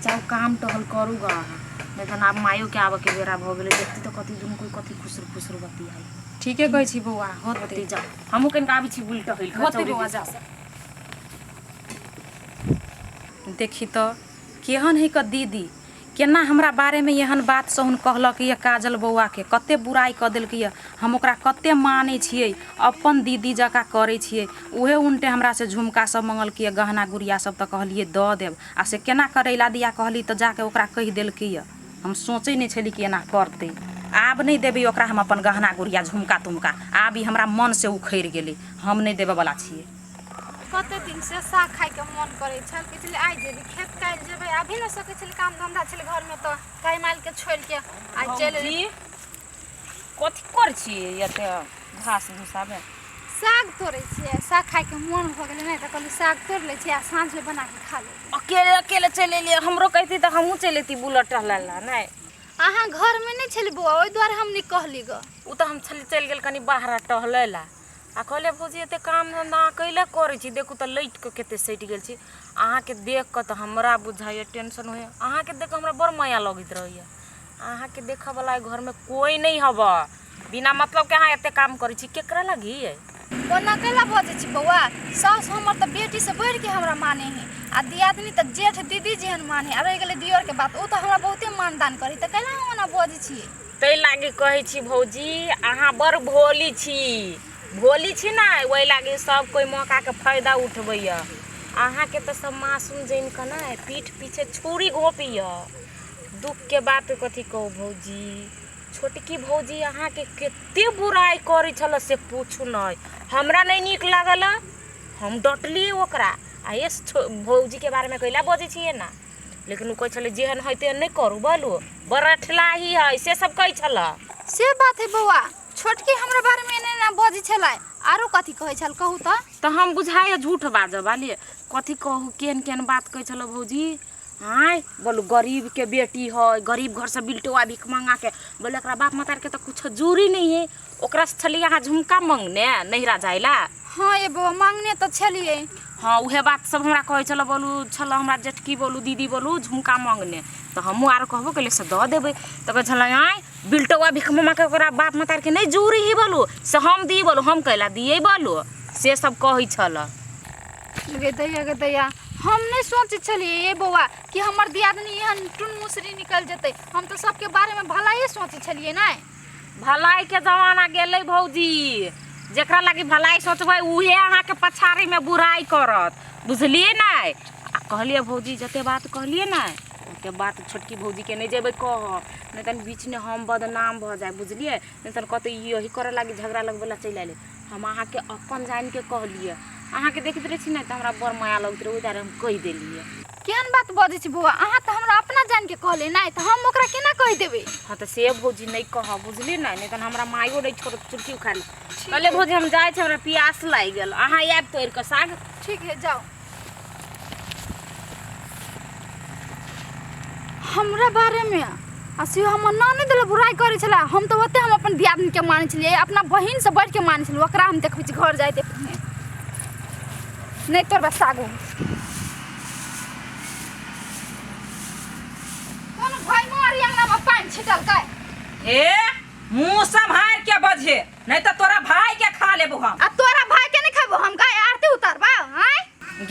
जाउ काम टहल करू गऽ अहाँ, नहि तहन आब मायोके आबऽके बेरा भऽ गेलै, देखती तऽ कथी दुनू कोइ कथी खुसुर फुसुर बतियाइ। ठीके कहै छी बौआ, होतै। होतै, जाउ, हमहूँ कनिका आबै छी बुलि टहलि कऽ। होतै बौआ, जाउ। देखी तऽ केहन है कऽ दीदी, केना हमरा बारेमे एहन बात सहुन कहलक यऽ। काजल बौआके कते बुराइ कऽ देलकै यऽ। हम ओकरा कते मानै छियै, अपन दीदी जकाँ करै छियै, उहे उनटे हमरासँ झुमका सब मङ्गलकै यऽ, गहना गुड़िया सब, तऽ कहलियै दऽ देब आ से केना करैला दिया कहली तऽ जाके ओकरा कहि देलकै यऽ। हम सोचै नहि छली कि एना करतै। आब नहि देबै ओकरा हम अपन गहना गुड़िया, झुमका तुमका। आब ई हमरा मनसँ उखड़ि गेलै, हम नहि देबऽवला छियै। कते दिनसँ साग खाइके मोन करै छल, कहै छलै आइ जेबै खेत, काल्हि जेबै, आबि नहि सकै छलै, काम धन्धा छलै घरमे, तऽ गाय मालके छोड़िके आइ चलि भौजी, कथी करै छियै एते घास भूसामे? साग तोड़ै छियै, साग खाइके मोन भऽ गेलै नहि, तऽ कहलियै साग तोड़ि लै छियै आ साँझमे बना कऽ खा लेबै। अकेले अकेले चलि एलियै? हमरो कहिती तऽ हमहूँ चलि अयती बुलऽ टहलै लए नहि? अहाँ घरमे नहि छलै बौआ, ओहि दुआरे हम नहि कहली गऽ। ओ तऽ हम छली चलि गेल कनि बाहर टहलै लए। आ कहलियै भौजी, एते काम धन्धा अहाँ कैले करै छी? देखू तऽ लटि कऽ कते सटि गेल छी। अहाँके देख कऽ तऽ हमरा बुझाइए टेंशन होइए। अहाँके देख कऽ हमरा बड़ माया लगैत रहैए। अहाँके देखऽवला एहि घरमे कोइ नहि हबऽ। बिना मतलबके अहाँ एते काम करै छी, केकरा लागी? ओना कैला बजै छी बौआ? साउस हमर तऽ बेटीसँ बढ़िके हमरा माने है आ दियादनी तऽ जेठ दीदी जेहन माने। आ रहि गेलै दियरके बात, ओ तऽ हमरा बहुते मानदान करै, तऽ कैला हम ओना बजै छियै? ताहि लागी कहै छी भौजी, अहाँ बड़ भोली छी, भोली छी ने, ओहि लागी सब कोइ मौकाके फायदा उठबैए। अहाँके तऽ सब मासूम जानि कऽ ने पीठ पीछे छुरी घोपैए। दुखके बात कथी कहू भौजी, छोटकी भौजी अहाँके कते बुराइ करै छल से पूछू नहि। हमरा नहि नीक लागल, हम डँटलियै ओकरा। आ ये भौजीके बारेमे कैला बजै छियै ने? लेकिन ओ कहै छलै जेहन हइ तेहन नहि करू बोलू बड़ अठलाही हइ से सब कहै छलै। से बात है बौआ, छोटकी हमरा बारे में एना एना बजै छलै, आरो कथी कहै छल कहू तऽ? तऽ हम बुझाइए झूठ बाजब आलिए कथी कहू, केहन केहन बात कहै छलौ भौजी। आँय बोलू गरीबके बेटी है, गरीब घरसँ बिलटौआ भीख मङ्गाके, बोले एकरा बाप मतारके तऽ कुछो जूरी नहि है, ओकरासँ छलियै अहाँ झुमका मङ्गने नैहरा जाय ला? हाँ ये बौआ, मांगने तऽ छलियै। हाँ उहे बात सब हमरा कहै छल, बोलू छल हमरा जेठकी बोलू दीदी बोलू झुमका मङ्गने, तऽ हमहूँ आर कहबो केलियै से दऽ देबै, तऽ कहै छलै आँय बिलटौआ भीख मङ्गाके ओकरा बाप मतारके नहि जूरी ही बोलू से हम दी बोलू, हम कैला दियै बोलू, से सब कहै छल। गे दैया गे दैया, हम नहि सोचै छलियै ये बौआ कि हमर दियादनी एहन टुन मुसरी निकलि जेतै, हम तऽ सबके बारेमे भलाइए सोचै छलियै। नहि भलाइके जमाना गेलै भौजी, जकरा लागी भलाइ सोचबै उहे अहाँके पछाड़ीमे बुराइ करत, बुझलियै नहि? आ कहलियै भौजी जते बात कहलियै ने ओते बात छोटकी भौजीके नहि जेबै कहऽ, नहि तहन बीचमे हम बदनाम भऽ जायब, बुझलियै? नहि तहन कहतै ई यही करऽ लागी झगड़ा लगबै लए चलि अयलै। हम अहाँके अपन जानिके कहलियै, अहाँके देखैत रहै छी ने तऽ हमरा बड़ माया लगैत रहै, ओहि दुआरे हम कहि देलियै। केहन बात बजै छी बौआ, अहाँ तऽ हमरा अपना जानिके कहलियै नहि तऽ हम ओकरा केना कहि देबै? हाँ तऽ से भौजी नहि कहब, बुझलियै ने, नहि तहन हमरा मायो नहि छोड़त, चुटकी उखाड़ि लेत। कहलियै भौजी हम जाइ छी, हमरा पियास लागि गेल, अहाँ आयब तोड़ि कऽ साग। ठीक है जाउ। हमरा बारेमे आ से हमर ननद लए बुराइ करै छलै, हम तऽ ओते हम अपन दियादनीके मानै छलियै, अपना बहिनसँ बढ़िके मानै छलियै, ओकरा हम देखबै छी घर जाइते पहिने। नहि तोड़बै सागो। कोन भाई मारी अंगना में पानि छिटलकै? ए मुंह सम्हार के बजे, नहीं तो तोरा भाई के खा लेबो हम। आ तोरा भाई के नहीं खेबो हम, गाय आरती उतारबा? आय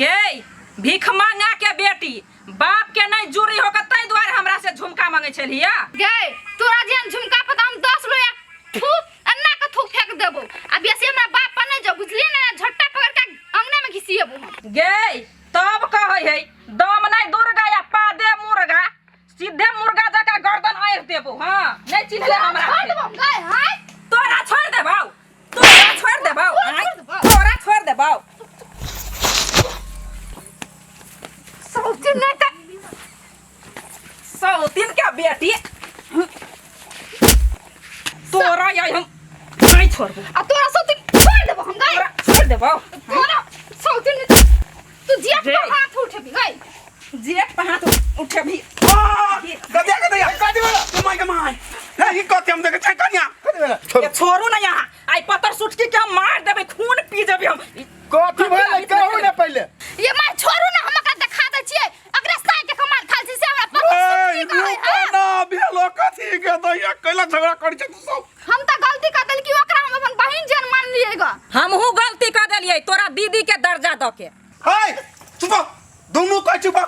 गे भीख मांगा के बेटी, बाप के नहीं जुरी हो के तै दुआरे हमरा से झुमका मांगे छलिया। गे तोरा जेहन झुमका पर हम 10 लोया थू अन्ना के थूक फेंक देबो, आ बेसी हमरा बाप पर नहीं जो, बुझलिए ना? झट्टा पकड़ के अंगना में घिसिएबो हम। गे तब कहै है दम नहीं दुर्गा या पादे मुर्गा, सीधे मुर्गा जका गर्दन ऐर देबो। हां नहीं चिन्हले हमरा छोड़ से। देबो हम गाय। हाय तोरा छोड़ देबौ, तोरा छोड़ देबौ, तोरा छोड़ देबौ। सौतीन नहीं त सौतीन के बेटी तोरा या हम नहीं छोड़बो। आ तोरा सौतीन छोड़ देबो हम गाय, तोरा छोड़ देबौ। तोरा सौतीन तू जेठ पर हाथ उठेबी गाय, जेठ पर हाथ उठेबी। गदिया गदिया कथी भेल? My के my, हे ई कथी हम देखै छै कनिया? कथी भेल? ये छोड़ू ना यहाँ, आई पत्थर सुटकी के हम मार देबै, खून पी जेबै हम। कथी भेल कहू ने पहिले। ये my छोड़ू ना, हम एकरा देखा दै छियै, एकरा साइ के कमाल खाल छी से हमरा पत्थर ए सुटकी कहै रुको है। ना, भेलो कथी के दैया कैला झगड़ा करै छै तू सब? हम तऽ गलती कर देल कि ओकरा हम अपन बहिन जेहन मान लियै ग। हमहू गलती कर देलियै तोरा दीदी के दर्जा द के। हाय चुप, दुनू कहै चुप,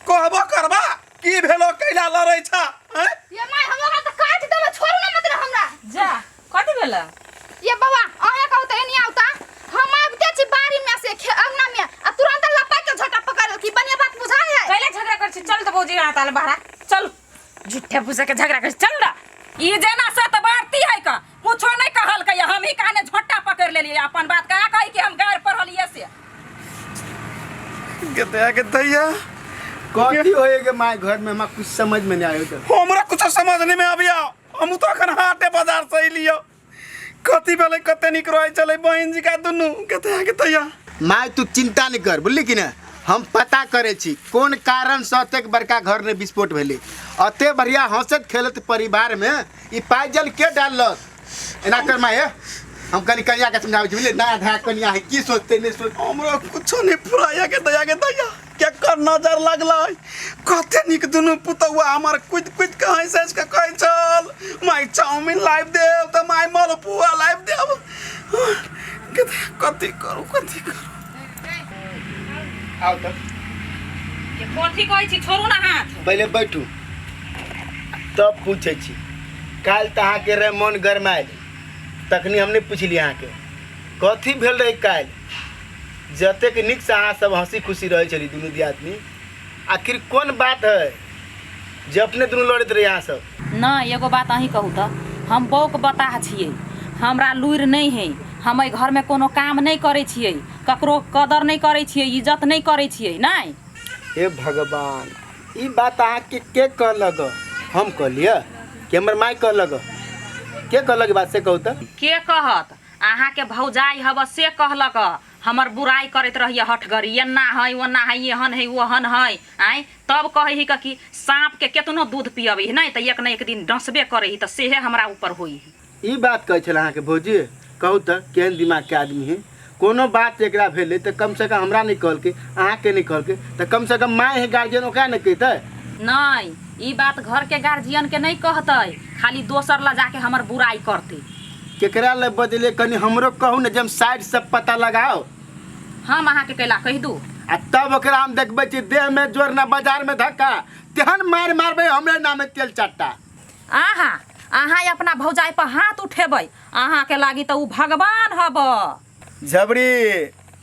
कहबो करबा की भेलो कैला लड़ै छ? हैं ये my हम ओकरा तऽ काट देबै, छोड़ू ना मतलब हमरा। जा कथी भेल? ये बौआ अहें कहू तऽ एनी आउ तऽ, हम आबिते छी बाड़ी में से अंगना में आ तुरंत लपक के झोटा पकड़ लेलक, ई बढ़िया बात बुझाइ है? कैला झगड़ा कर छी? चल तऽ भौजी यहाँ ताल बाहर चल, झूठे फूसे के झगड़ा कर चल ना। ई जेना सतबरती है का कुछो नहीं कहल के, हम ही कहने झोटा पकड़ लेलिए, अपन बात कहाँ कही कि हम गार पढ़लिए से। गदया गदया कथी होए के my घर में हमरा कुछ समझ में नहीं आयो। तो हमरा कुछ समझ नहीं में आबिया, हम तो अखन हाटे बाजार से अइलियो, कथी भेलै कते नीक रहै छलै बहिन जी का दुनू। गदया गदया my तू चिंता नहीं कर, बुझली कि ना? हम पता करे छी कोन कारण से अतेक बड़का घर में विस्फोट भेलै, अते बढ़िया हंसत खेलत परिवार में ई पाइजल के डाललक? एना कर my, हम कनी कनिया के समझाबै छी, बुझलियै? नया धाया कनिया है, की सोचते नहीं सोचते हमरा कुछो नहीं फुराया के दया के दया, केकर नजर लगलै? कते नीक दुनू पुतौआ हमर कुदि कुदि के हंसि हंसि के कहै छल माय चाउमीन लाबि देब तऽ माय मलपुआ लाबि देब। कथी करू कथी करू? आउ तऽ। ये कथी कहै छी, छोड़ू ना हाथ। पहिले बैठू तब पूछै छी। काल्हि तऽ अहाँके रहे मन गरमायल, तखनी हम नहि पुछलियै अहाँके कथी भेल रहै काल्हि। जतेक नीकसँ अहाँ सब हँसी खुशी रहै छली दुनू दियादनी, आखिर कोन बात है जे अपने दुनू लड़ैत रही अहाँ सब? नहि एगो बात अहीं कहू तऽ, हम बौक बताह छियै, हमरा लुरि नहि है, हम एहि घरमे कोनो काम नहि करै छियै, ककरो कदर नहि करै छियै, इज्जत नहि करै छियै। नहि हे भगवान, ई बात अहाँके के कहलक? हम कहलियै कि हमर माय कहलक? के कहलक ई बात से कहू तऽ। के कहत? अहाँके भौजाइ हब से कहलक। हमर बुराइ करैत रहिए हठगरी, एना है ओना है, एहन है ओहन है। आँय, तब कहै ही कि साँपके केतनो दूध पियबै नहि तऽ एक ने एक दिन डसबे करै ही, तऽ सेहे हमरा ऊपर होइ ही। ई बात कहै छलै अहाँके भौजी? कहू तऽ केहन दिमागके आदमी है। कोनो बात एकरा भेलै तऽ कमसँ कम हमरा नहि कहलकै, अहाँके नहि कहलकै, तऽ कमसँ कम माय है गार्जियन, ओकरा नहि कहितै? नहि, ई बात घरके गार्जियनके नहि कहतै, खाली दोसर लऽ जाके हमर बुराइ करतै। केकरा लए बजले कनि हमरो कहू ने जे हम साइडसँ पता लगाओ। हम अहाँके कैला कहि दू? आ तब ओकरा हम देखबै छी देहमे जोर ना बाजारमे धक्का, तेहन मारि मारबै हमरे नामे तेल चट्टा। अहाँ अहाँ अपना भौजाइ पर हाथ उठेबै, अहाँके लागी तऽ ओ भगवान हब। झबरी,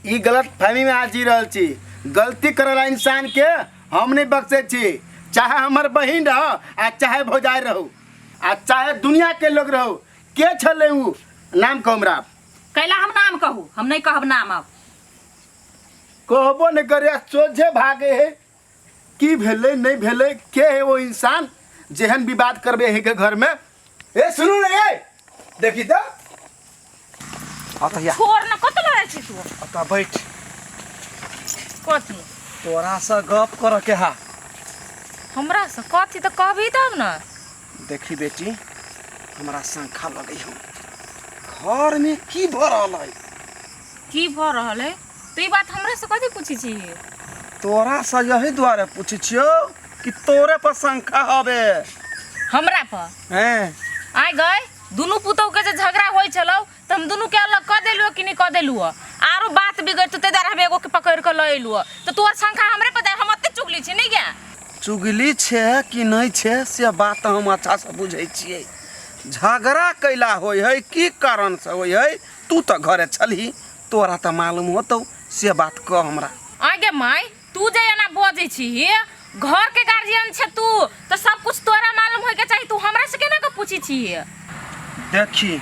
ई गलत फहमी में अहाँ जी रहल छी। गलती करला इंसान के हम नहीं बख्शे छी, चाहे हमर बहिन रहो आ चाहे भौजाई रहो आ चाहे दुनिया के लोग रहो। के छलै उ नाम कहू हमरा। कैला हम नाम कहू? हम नहीं कहब नाम। अब कहबो नहीं करे, सोझे भागे है। की भेलै नहीं भेलै, के है वो इंसान जेहन विवाद करबे है के घर में? ए सुनू ने, ए देखी त अतः या। छोड़ न, कत लड़ै छी तू? अतः बैठ। कथी? तोरा से गप कर के हा। हमरा से कथी? तऽ कहबी तब न। देखी बेटी, हमरा शंखा लगै हम घर में की भऽ रहल है। की भऽ रहल है? तऽ ई बात हमरा से कथी पूछै छी? तोरा से यही दुआरे पूछै छियौ कि तोरे पर शंखा हबे। हमरा पर? हैं। आइ गए, दुनू पुतहु के जे झगड़ा होइ छलौ तऽ हम दुनू के अलग कऽ देलहुँ कि नहि कऽ देलहुँ? आरो बात बिगड़तौ ताहि दुआरे हम एगो के पकड़ि कऽ लऽ एलहुँ। तऽ तोहर शंखा हमरे पर? हम ओते चुगली छी नहि गे? चुगली छै कि नहि छै से बात हम अच्छासँ बुझै छियै। झगड़ा कैला होइ है, की कारणसँ होइ है, तू तऽ घरे छलही, तोरा तऽ मालूम होतौ, से बात कह हमरा। आगे माय, तू जे एना बजै छी, घर के गार्जियन छे तू, तऽ सब कुछ तोरा मालूम होय के चाही। तू हमरा से केना के पूछी छी? देखी,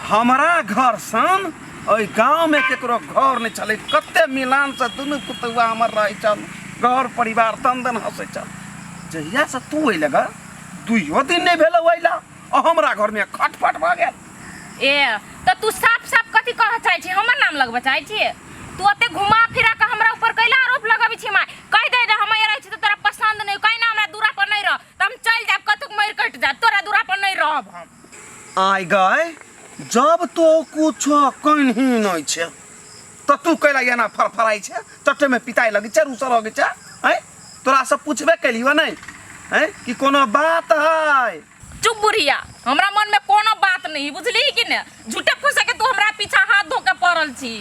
हमरा घर सन एहि गाँवमे केकरो घर नहि छलै। कते मिलानसँ दुनू पुतौआ हमर रहै छल, घर परिवार दन दन हँसै छल। जहियासँ तू अयले ग, दुइयो दिन नहि भेलौ अयला आ हमरा घरमे खटपट भऽ गेल। ए तऽ तू साफ साफ कथी कहऽ चाहै छी? हमर नाम लगबऽ चाहै छी? तू ओते घुमा फिरा कऽ हमरा ऊपर कैला आरोप लगबै छी माय? कहि दे रे, हम रहै छी तऽ तोरा पसंद नहि, कहि ना हमरा दूरा पर नहि रह तऽ हम चलि जायब कतहु, मरि कटि जायब, तोरा दूरा पर नहि रहब हम। आय गए, जब तो कुछो कहीं नहीं छे तऽ तू कैला एना फड़फड़ाइ छे, चट्टे में पिताइ लगै छे, रूसऽ लगै छे? आँय, तोरा से पूछबे केलियो नहीं आँय कि कोनो बात है? चुप बुढ़िया, हमरा मन में कोनो बात नहीं, बुझली कि ने? झूठे फूसे के तू हमरा पीछा हाथ धो के पड़ल छी,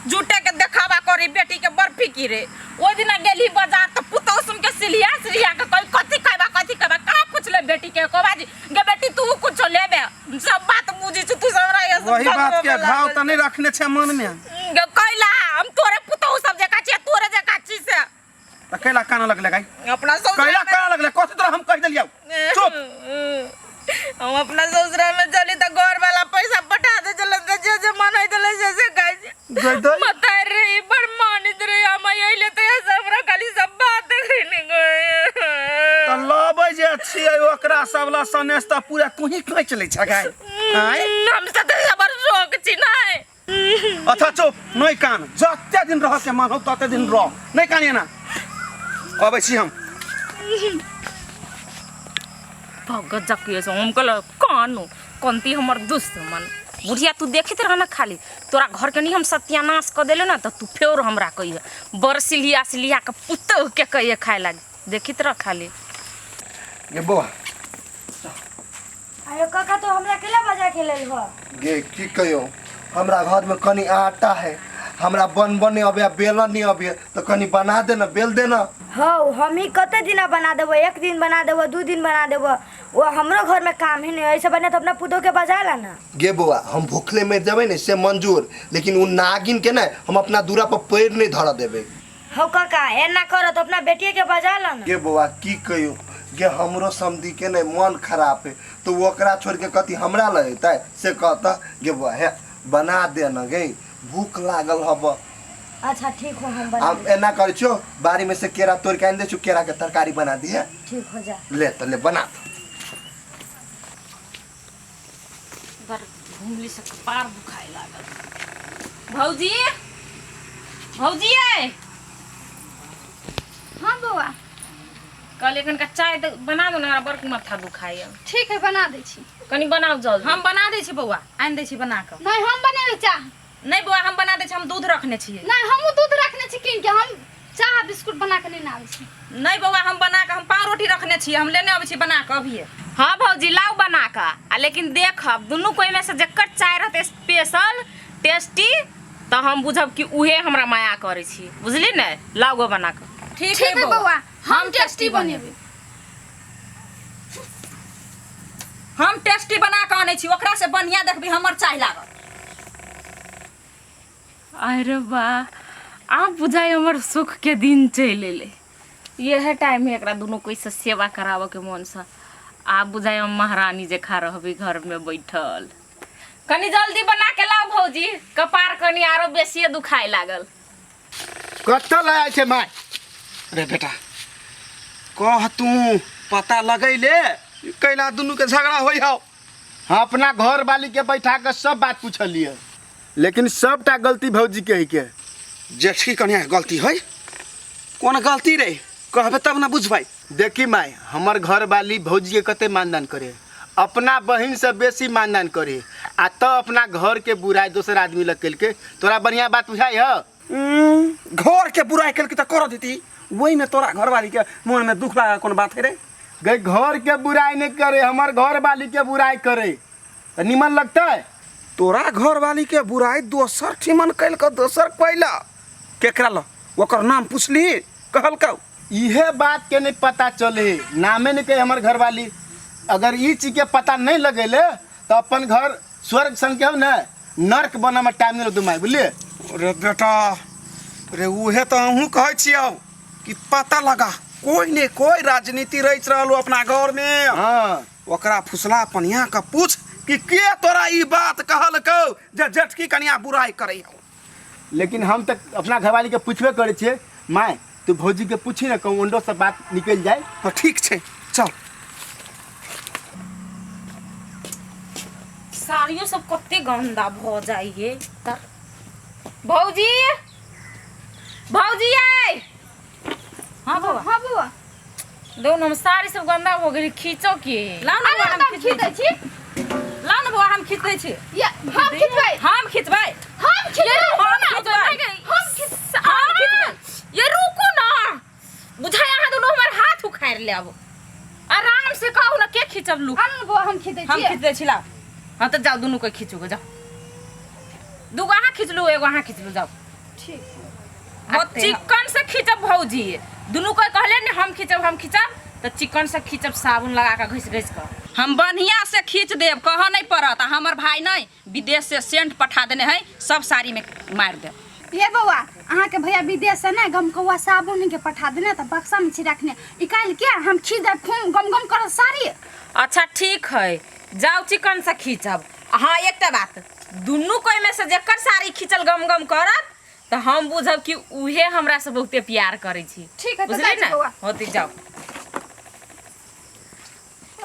झूठे के देखावा करी बेटी के बड़ फिकिरे। ओहि दिना गेली बाजार तऽ पुतहु सुन के सिलिया सिलिया के कही कथी खैबा कथी खैबा, कहाँ पूछले बेटी के? कहबा जी गे बेटी तू कुछो लेबे, सब बात बुझी छी तू सब हमरा ये सब वही बात के झगड़ो घाव तऽ नहीं रखने छे मन में। गे कैला हम तोरे पुतहु सब जकाँ छियै, तोरे जकाँ छी से। तऽ कैला काना लगले गाय? अपना ससुरा कैला काना लगले? कथी तोरा हम कहि देलियौ? चुप। हम अपना ससुरा में चली तऽ घर वाला पैसा पठा दे चले तऽ जे जे मन होइत छलै से से खाइ छी। गई दई। मतार रही बड़ मानित रही, हम अइले तऽ इएह सब हमरा खाली सब बात देखै गए। तऽ लबै जे छियै ओकरा सब ला सनेस तऽ पूरा तूही खींच लै छ गाय। आँय, हम सब तऽ बड़ शौक छी नहि। अच्छा चुप, नहीं कान, जते दिन रह के मन हो तते दिन रह, नहीं कान एना। अबै छी हम। भगत जकिए से हम कहल कानू कनती हमर दुश्मन। बुढ़िया तू देखित रह ना, खाली तोरा घर के नहीं हम सत्यानाश कऽ देले ना तऽ तू फेर हमरा कहिए बड़ सिलिया सिलिया के पुतोह के कहिए खाए लागी, देखित रह खाली। गे बौआ। अरे काका, तो हमरा केला बजा के लेल हो? गे की कहियो, हमरा घर में कनी आटा है, हमरा बन बन नहीं अबे, बेलन नहीं अबे, तो कनी बना देना, बेल देना। हौ, हम ही कते दिना बना देबो? एक दिन बना देबो, दू दिन बना देबो, वो हमरो घर में काम ही नहीं है। ऐसे बने तो अपना पुतोह के बजा ला ना। गे बौआ, हम भूखले मर जेबै ने से मंजूर, लेकिन उ नागिन के ने हम अपना दूरा पर पैर नहीं धरऽ देबै। हौ काका, एना करो तो अपना बेटिए के बजा ला ना। गे बौआ की कहियो गे, हमरो समधी के ने मन खराब है, तो ओकरा छोड़ के कथी हमरा लग अयतै से कहता। गे बौआ, हे बना दे ना गे, भूख लागल हब। अच्छा ठीक हो, हम बना हम एना करै छियौ, बाड़ी में से केरा तोड़ के आनि दै छियौ, केरा के तरकारी बना दिहे। ठीक हो जा। ले तऽ ले बना दे। बड़ घुमली से कपार दुखाए लागल। भौजी, भौजी ए। हाँ बौआ। कहलियै कनिका चाय बना दो ने, हमरा बड़ माथा दुखाइए। ठीक है, बना दै छी। कनि बनाउ जल्दी। हम बना दै छी बौआ, आनि दै छी बना कऽ। नहीं, हम बनेबै चाह। नहीं बौआ, हम बना दै छी, हम दूध रखने छियै। नहीं, हमहूँ दूध रखने छी कीन के, हम चाह बिस्कुट बना के लेने आबै छी। नहीं बौआ, हम बना कऽ, हम पाव रोटी रखने छियै, हम लेने अबै छी बना कऽ अभिये। हाँ भौजी, लाउ बना कऽ। आ लेकिन देखब दुनू कोइ में से जकर चाय रहतै स्पेशल टेस्टी, तऽ हम बुझब कि उहे हमरा माया करै छी, बुझली ने? लाउ गो बना कऽ। ठीक ठीक है है बौआ, बौआ, हम टेस्टी बनेबै। हम टेस्टी बना कऽ आनै छी, ओकरा से बढ़िया देखबी हमर चाय लागत। अरे वाह, आब बुझाइ हमर सुख के दिन चलि एलै। इएह टाइम है एकरा दुनू कोइ से सेवा कराबऽ के मोनसँ। आब बुझाइ हम महारानी जकाँ रहबै घर में बैठल। कनि जल्दी बना के लाउ भौजी, कपार कनि आरो बेसिए दुखाए लागल। कतऽ लऽ आयल छै माय? रे बेटा, कह तू पता लगैले कैला दुनू के झगड़ा होइ हौ। हम अपना घर वाली के बैठा के सब बात पूछलिए, लेकिन सबटा गलती भौजी के है के। जेठकी कन्या के गलती है? कोन गलती रे, कहबे तब ना बुझबै। देखी माय, हमर घर वाली भौजी के कते मानदान करे, अपना बहिन से बेसी मानदान करे, आ त अपना घर के बुराई दोसर आदमी लग केलके। तोरा बढ़िया बात बुझाई ह? घर के बुराई केलके त कर देती, वही में तोरा घरवाली के मन में दुख लागा कोन बात है रे? गई घर के बुराई नहीं करे, हमर घर वाली के बुराई करे त निमन लगता है? तोरा घरवाली के बुराई दोसर ठिमन कैल के दोसर कैला केकरा ल ओकर नाम पुछली कहलकौ? इहे बात के नहीं पता चले, नामे नहीं कहे हमर घरवाली। अगर ई चीज के पता नहीं लगेले तो अपन घर स्वर्ग सन के हो ना नर्क बना में टाइम नहीं लगतो माय, बुझलिए? रे बेटा रे, उहे तो अहूँ कहै छियौ कि पता लगा, कोई ने कोई राजनीति रच रहल हो अपना घर में। हाँ। ओकरा फुसला पनिया के पूछ कि के तोरा ई बात कहलकौ जे जेठकी कनिया बुराई करै हौ। लेकिन हम तक अपना घरवाली के पूछबे करै छियै, माय तू भौजी के पूछी ना, कहूँ ओंडो से बात निकल जाए। हाँ ठीक छै, चल। साड़ियो सब कते गंदा भ जाइए। त भौजी, भौजी आइ। हाँ बौआ। हाँ बौआ। देखू ने, हम साड़ी सब गंदा भ गेल, खींचो के लाउ ने बौआ, अरे हम हम खींच खींच दै छी। लाउ ने बौआ, हम खींच दै छी। ये हम खींचबै। हम खींचबै। हम खींचबै। हम खींचबै। हम खींच हम खींचबै। ये रुकू ना, बुझाय अहाँ दुनू हमर हाथ उखाड़ि लेब। आराम से कहू ना, के खींचब लू? आनू ने बौआ, हम खींच दै हम छी। खींच दै छी, लाउ। हाँ तऽ जाउ दुनू के खींचू गो, जाउ। दूगो अहाँ खींचलू, एगो अहाँ खींचलू, जाउ। ठीक। आ चिकन से खींचब भौजी, दुनू के कहले ने हम खींचब, हम खींचब, तऽ चिकन से खींचब, साबुन लगा के घिस घिस कऽ। हम बढ़िया से खींच देब, कहऽ नहीं पड़त। आ हमर भाई नहीं विदेश से सेंट पठा देने है, सब साड़ी में मारि देब। ये बौआ, अहाँके भैया विदेश से ने गमकौआ साबुन के पठा देने, तऽ बक्सा में छी रखने, निकालि के हम खींच देब, खूब गम गम करत साड़ी। अच्छा ठीक है, जाउ चिकन से खींचब। हाँ एकटा बात, दुनू कोई में से जेकर साड़ी खींचल गम गम करत तऽ हम बुझब कि उहे हमरा से बहुते प्यार करै छी। ठीक है, तऽ बुझली जाइ छी ने? बौआ। होती जाउ।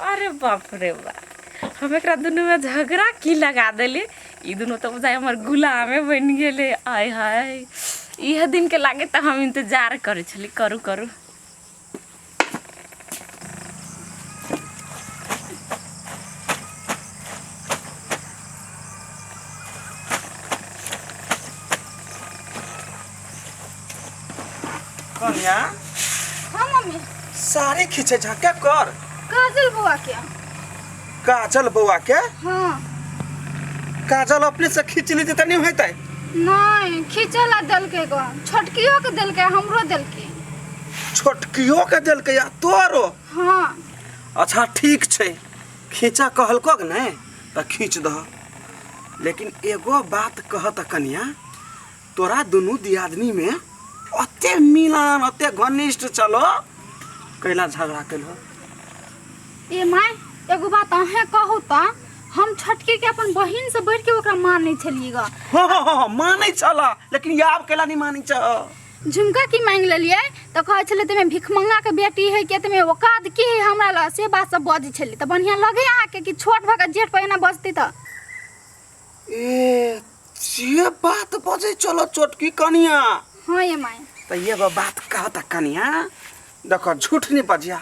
अरे बाप रे बाप, हम एकरा दुनू में झगड़ा की लगा देली, ई दुनू तऽ बुझाइ हमर गुलामे बनि गेलै। आय हाय, इहे दिन के लागे तऽ हम इंतजार करै छली। करू करू। कन्या। हाँ मम्मी। साड़ी खींचे झा के कर? काजल बौआ के। काजल बौआ के? हाँ। काजल अपने से खींच लीते त नहीं होतै? नहीं, खींचे ला देलकै गो, छोटकियो के देलकै, हमरो देलकै। छोटकियो के देलकै आ तोरो? हाँ। अच्छा ठीक छै, खींचा कहलको ने त खींच दह, लेकिन एगो बात कहत कन्या, तोरा दुनू दियादनी में अते मिलान अते घनिष्ठ चलो, कैला झगड़ा कैलो? ए my, एगो बात अहें कहू त, हम छोटकी छियै कि अपन बहिन से बढ़ि के ओकरा मानै छलियै ग। हाँ हाँ हाँ मानै छला, लेकिन आब कैला नहीं मानै छ? झुमका की मांगि लेलियै तऽ कहै छलै तमे भिखमंगाके बेटी है के, तमे औकात की है हमरा लग, से बात सब बजै छलै। तऽ बढ़िआँ लगै अहाँके कि छोट भऽ कऽ जेठ पर एना बजतै तऽ? ए से बात बजै चलो छोटकी कनिया। हाँ ये माय। तऽ एगो बात कहता कनिया, देखो झूठ नहीं बजिया,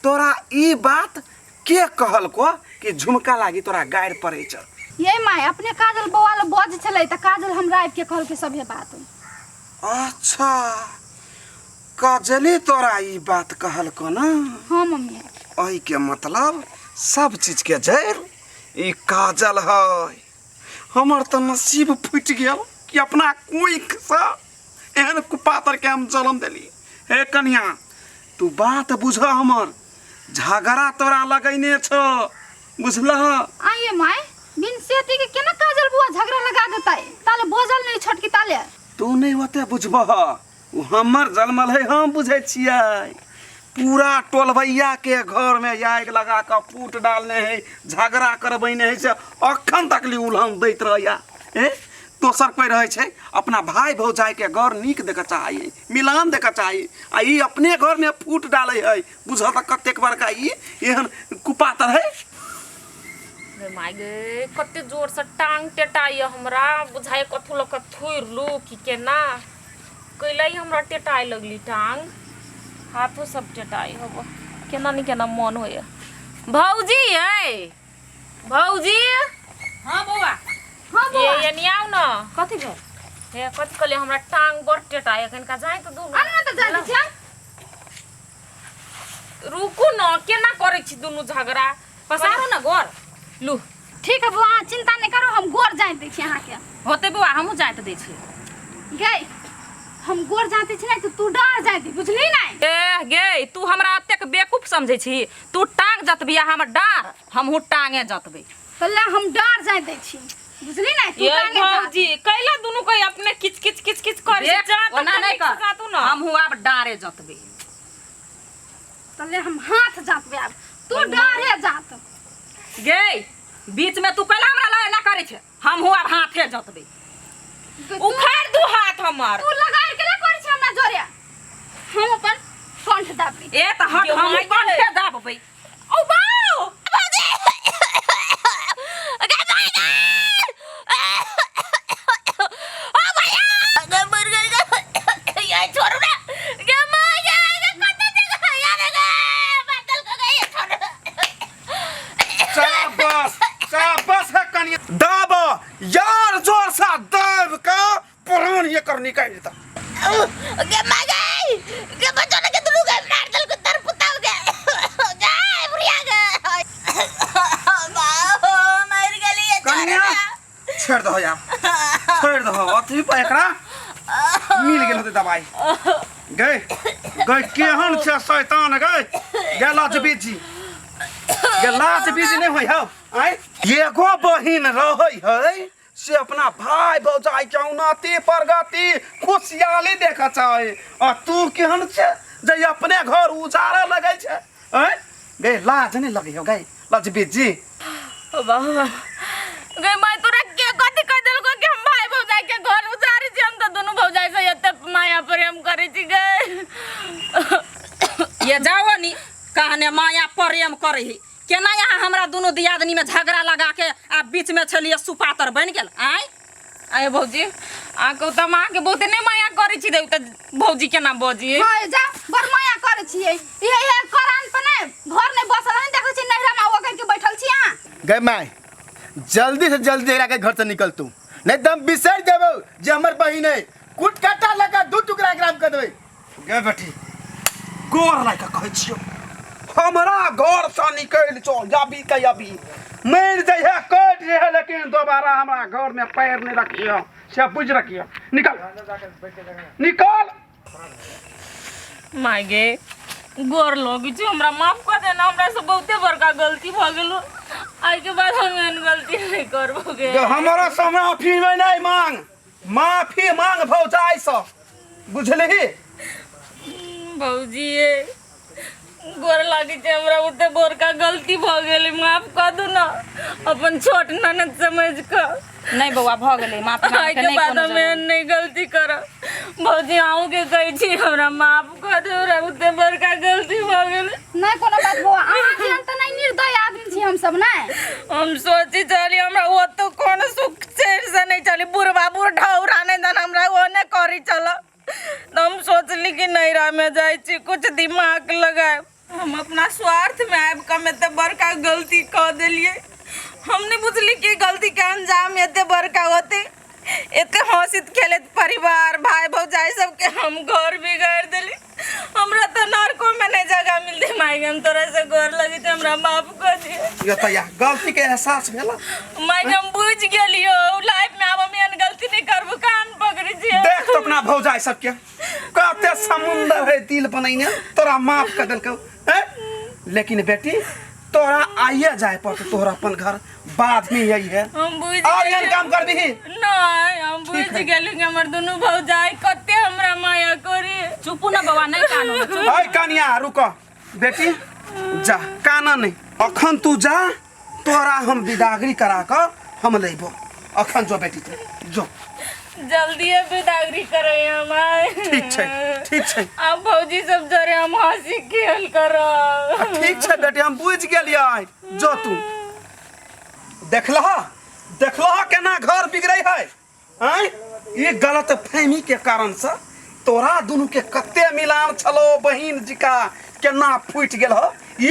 तोरा ई बात के कहलको कि झुमका लागी तोरा गारि पड़ै छ? ये माय, अपने काजल बौआ लग बजै छलै तऽ काजल हमरा आबिके कहलकै सभे बात। अच्छा, काजले तोरा ई बात कहलको ना? हाँ मम्मी। एहिके मतलब सब चीजके जड़ि ई काजल है। हमर तऽ नसीब फूटि गेल कि अपना कोखिसँ एहन कुपातर के हम जन्म देली। हे कन्या, तू बात बुझ, हमर झगड़ा तोरा लगैने छौ, बुझलह? आइए माय, बिन सेती के केना काजल बुआ झगड़ा लगा देतै? ताले बोझल नहीं छोटकी ताले। तू नहीं ओते बुझबह, ओ हमर जन्मल है, हम बुझै छियै। पूरा टोलबैया के घर में आगि लगा कऽ फूट डालने है, झगड़ा करबैने है, से अखन तक ली उलहन दैत रहैया। ए दोसर कोई रहै छै अपना भाई भौजाई के घर नीक देखऽ चाहै, मिलान देखऽ चाहै, आ ई अपने घर में फूट डालै है। बुझऽ तऽ कतेक बड़का ई एहन कुपातर है। गे माय गे, कते जोर से टांग टेटाइए हमरा, बुझाइए कथू लऽ कऽ थुरि लू कि केना कैला ही हमरा टेटाए लगली टांग, हाथो सब टेटाइ हब, केना नहीं केना मन होइए। भौजी यै, भौजी। हाँ बौआ। हाँ बौआ। ये ये आउ न। कथी भेल? हे कथी कहलियै, हमरा टांग बड़ टेटाइ, कनिका जाय तऽ दुनू। आनु न तऽ जाय दै छियै। रुकू न, केना करै छी दुनू झगड़ा? पसारू न गोर लू। ठीक है बौआ, अहाँ चिंता नहीं करू, हम गोर जाय दै छी अहाँके। होते बौआ, हमहूँ जाइत दै छी। गे हम गोर जाते छी नहीं तो तू डर जाय दी, बुझली नहीं? ए गे, तू हमरा एतेक बेवकूफ समझै छी? तू टांग जतबी आ हमर डाँर, हमहूँ टांगे जतबै। तो ले हम डर जाय दै छी, बुझली नहीं? तू ये टांगे जा। भौजी कैला दुनू कोई अपने किच किच किच किच करै देख, छै? जा तऽ ओना नहि नीक से कर, जातू न। हमहूँ आब डाँरे जतबै। तो ले हम हाथ जातबे आब, तू डरे जात। गे बीच में तू कैला हमरा लग एना करै छै? हमहूँ आब हाथे जतबै। उखाड़ दू हाथ हमर। तू लगाड़ के ला करै छै हमरा जोरे, हम अपन कंठ दाबी। ए तऽ हट, गे हमहूँ माय गे। कंठे दाबबै। ओ बाउ शाबाश शाबाश है कनिया, दाब यार जोर सा दाब के प्राण एकर निकालि देता। गे माय गे, गे बच्चों ने के दुनू के मार देलको तर पुताव के। गे बुढ़िया गे, बाओ मर गेली। कनिया छोड़ दहो यार, छोड़ दहो, अथी पर एकरा मिल गेल होतै दवाई। गए गए केहन छै शैतान गए गे लाज बीजी, गे लाज बीजी नहीं होय हौ। आय एगो बहिन रहै है से अपना भाई भौजाई के उन्नति प्रगति खुशहाली देखऽ चाहे, आ तू केहन छै जे अपने घर उजाड़ऽ लगै छै? आँय गे लाज नहीं लगै हौ गे लाज बीजी? बाबा गे माय, तोरा के कथी कह देलको कि हम भाई भौजाई के घर उजारै छी? हम तऽ दुनू भौजाई से एते माया प्रेम करै छी गे। ये जाओ नी कहने माया प्रेम करै ही, केना यहाँ हमरा दुनू दियादनी में झगड़ा लगा के आ बीच में छलिए सुपातर बनि गेल। आँय आय भौजी, अहाँके तऽ हम अहाँके बहुते नहि माया करै छी, तऽ भौजी केना बजी? हाँ जा, बड़ माया करै छियै। ये ये करान पर नहीं घर नहीं बसल नहीं देखै छी, नैहरा में ओकर के बैठल छी अहाँ। गे माय, जल्दी से जल्दी एकरा के घर से निकल तू, नहीं तो हम बिसर देबो जे हमर बहिन है। कुट काटा लगा दू टुकड़ा एकरा हम कर देबै। गे बेटी, गोर लाग के कहै छियौ, हमरा घर से निकलि चल अभी के अभी। मरि जइहे कटि जइहे, लेकिन दोबारा हमरा घर में पैर नहीं रखियो, से बुझि रखियो। निकल निकल। माय गे, गोर लगै छी, हमरा माफ कऽ देना, हमरा से बहुते बड़का गलती भऽ गेलो, आइ के बाद हम एहन गलती नहीं करबो गे। गे, हमरा से माफी नहीं मांग, माफी मांग भौजाई से, बुझलही? भौजी ये गोर लागै छै हमरा ओते बड़का गलती भऽ गेलै माफ कऽ दू ने अपन छोट ननद समझ कऽ नहि बौआ भऽ गेलै माफ आइ के बाद हम एहन नहि गलती करब भौजी अहूँके कहै छी हमरा माफ कऽ दू हमरा ओते बड़का गलती भऽ गेलै नहि कोनो बात बौआ अहाँ जेहन तऽ नहि निर्दय आदमी छी हमसब नहि हम सोची चली हमरा ओतौ कोनो सुख चैन से नहि चली बुढ़बा बुढ़ौरा नहि दन हमरा ओने करी चल तऽ हम सोचली कि नैहरामे जाइ छी कुछ दिमाग लगायब हम अपना स्वार्थमे आबि कऽ हम एते बड़का गलती कऽ देलियै हम नहि बुझली कि गलतीके अंजाम एते बड़का होतै एते हँसित खेलैत परिवार भाय भौजाइ सबके हम घर बिगाड़ि देली हमरा तऽ नरकोमे नहि जगह मिलतै माय हम तोरा से गोर लगै छै हमरा माफ कऽ दिअ यो तऽ या गलती के एहसास भेल माय हम बुझि गेलियो लाइफ में आब हम एहन गलती नहीं करबो कान पकड़ै छियै देख तो अपना भौजाई सबके कते समुंदर है दिल बनैने तोरा माफ कर देलकौ हैं लेकिन बेटी तोरा आइए जाए पड़तौ तोहरा अपन घर बाद में यही है हम बुझि और एहन काम कर दीही नहीं हम बुझि गेली कि हमर दुनू भौजाई कते हमरा माया करी चुपू ना बौआ नहि कानू चुप अय कनिया रुक बेटी जा काना नहीं अखन तू जा तोरा हम विदागरी करा कर हम लेबो अखन जो बेटी तू जो जल्दी विदागरी करे हमार ठीक छै ठीक छै अब भौजी सब जरे हम हंसी खेल करब ठीक छै बेटी हम बुझि गेलियै जो तू देखलह देखलह केना घर बिगड़ै है आँय ई गलत फहमी के कारण से तोरा दुनू के कते मिलान छलो बहिन जी का केना फूटि गेल हो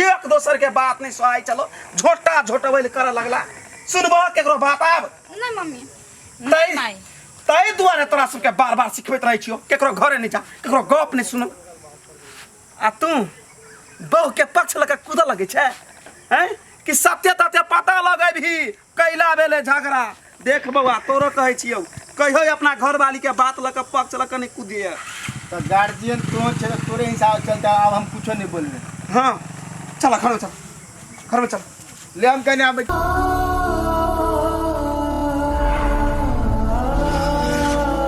एक दोसर के बात नहीं सुहाय छलो झोटा झोटबै लए करऽ लगला सुनबह केकरो बात आब नहीं मम्मी तै ताहि दुआरे तोरा सबके बार बार सिखबैत रहै छियौ केकरो घरे नहि जा केकरो गप नहि सुन आ तू बहु के पक्ष लऽ कऽ कूदऽ लगै छै हैं कि सत्य तथ्य पता लगेबही कैला भेलै झगड़ा देख बौआ तोरो कहै छियौ कहियो अपना घरवाली के बात लऽ कऽ पक्ष लऽ कऽ नहि कूदिए तो गार्जियन तो छे तो तोरे हिसाब से चलता अब हम कुछो नहीं बोलबे हाँ चल घर में चल घर में चल ले हम कहने आबै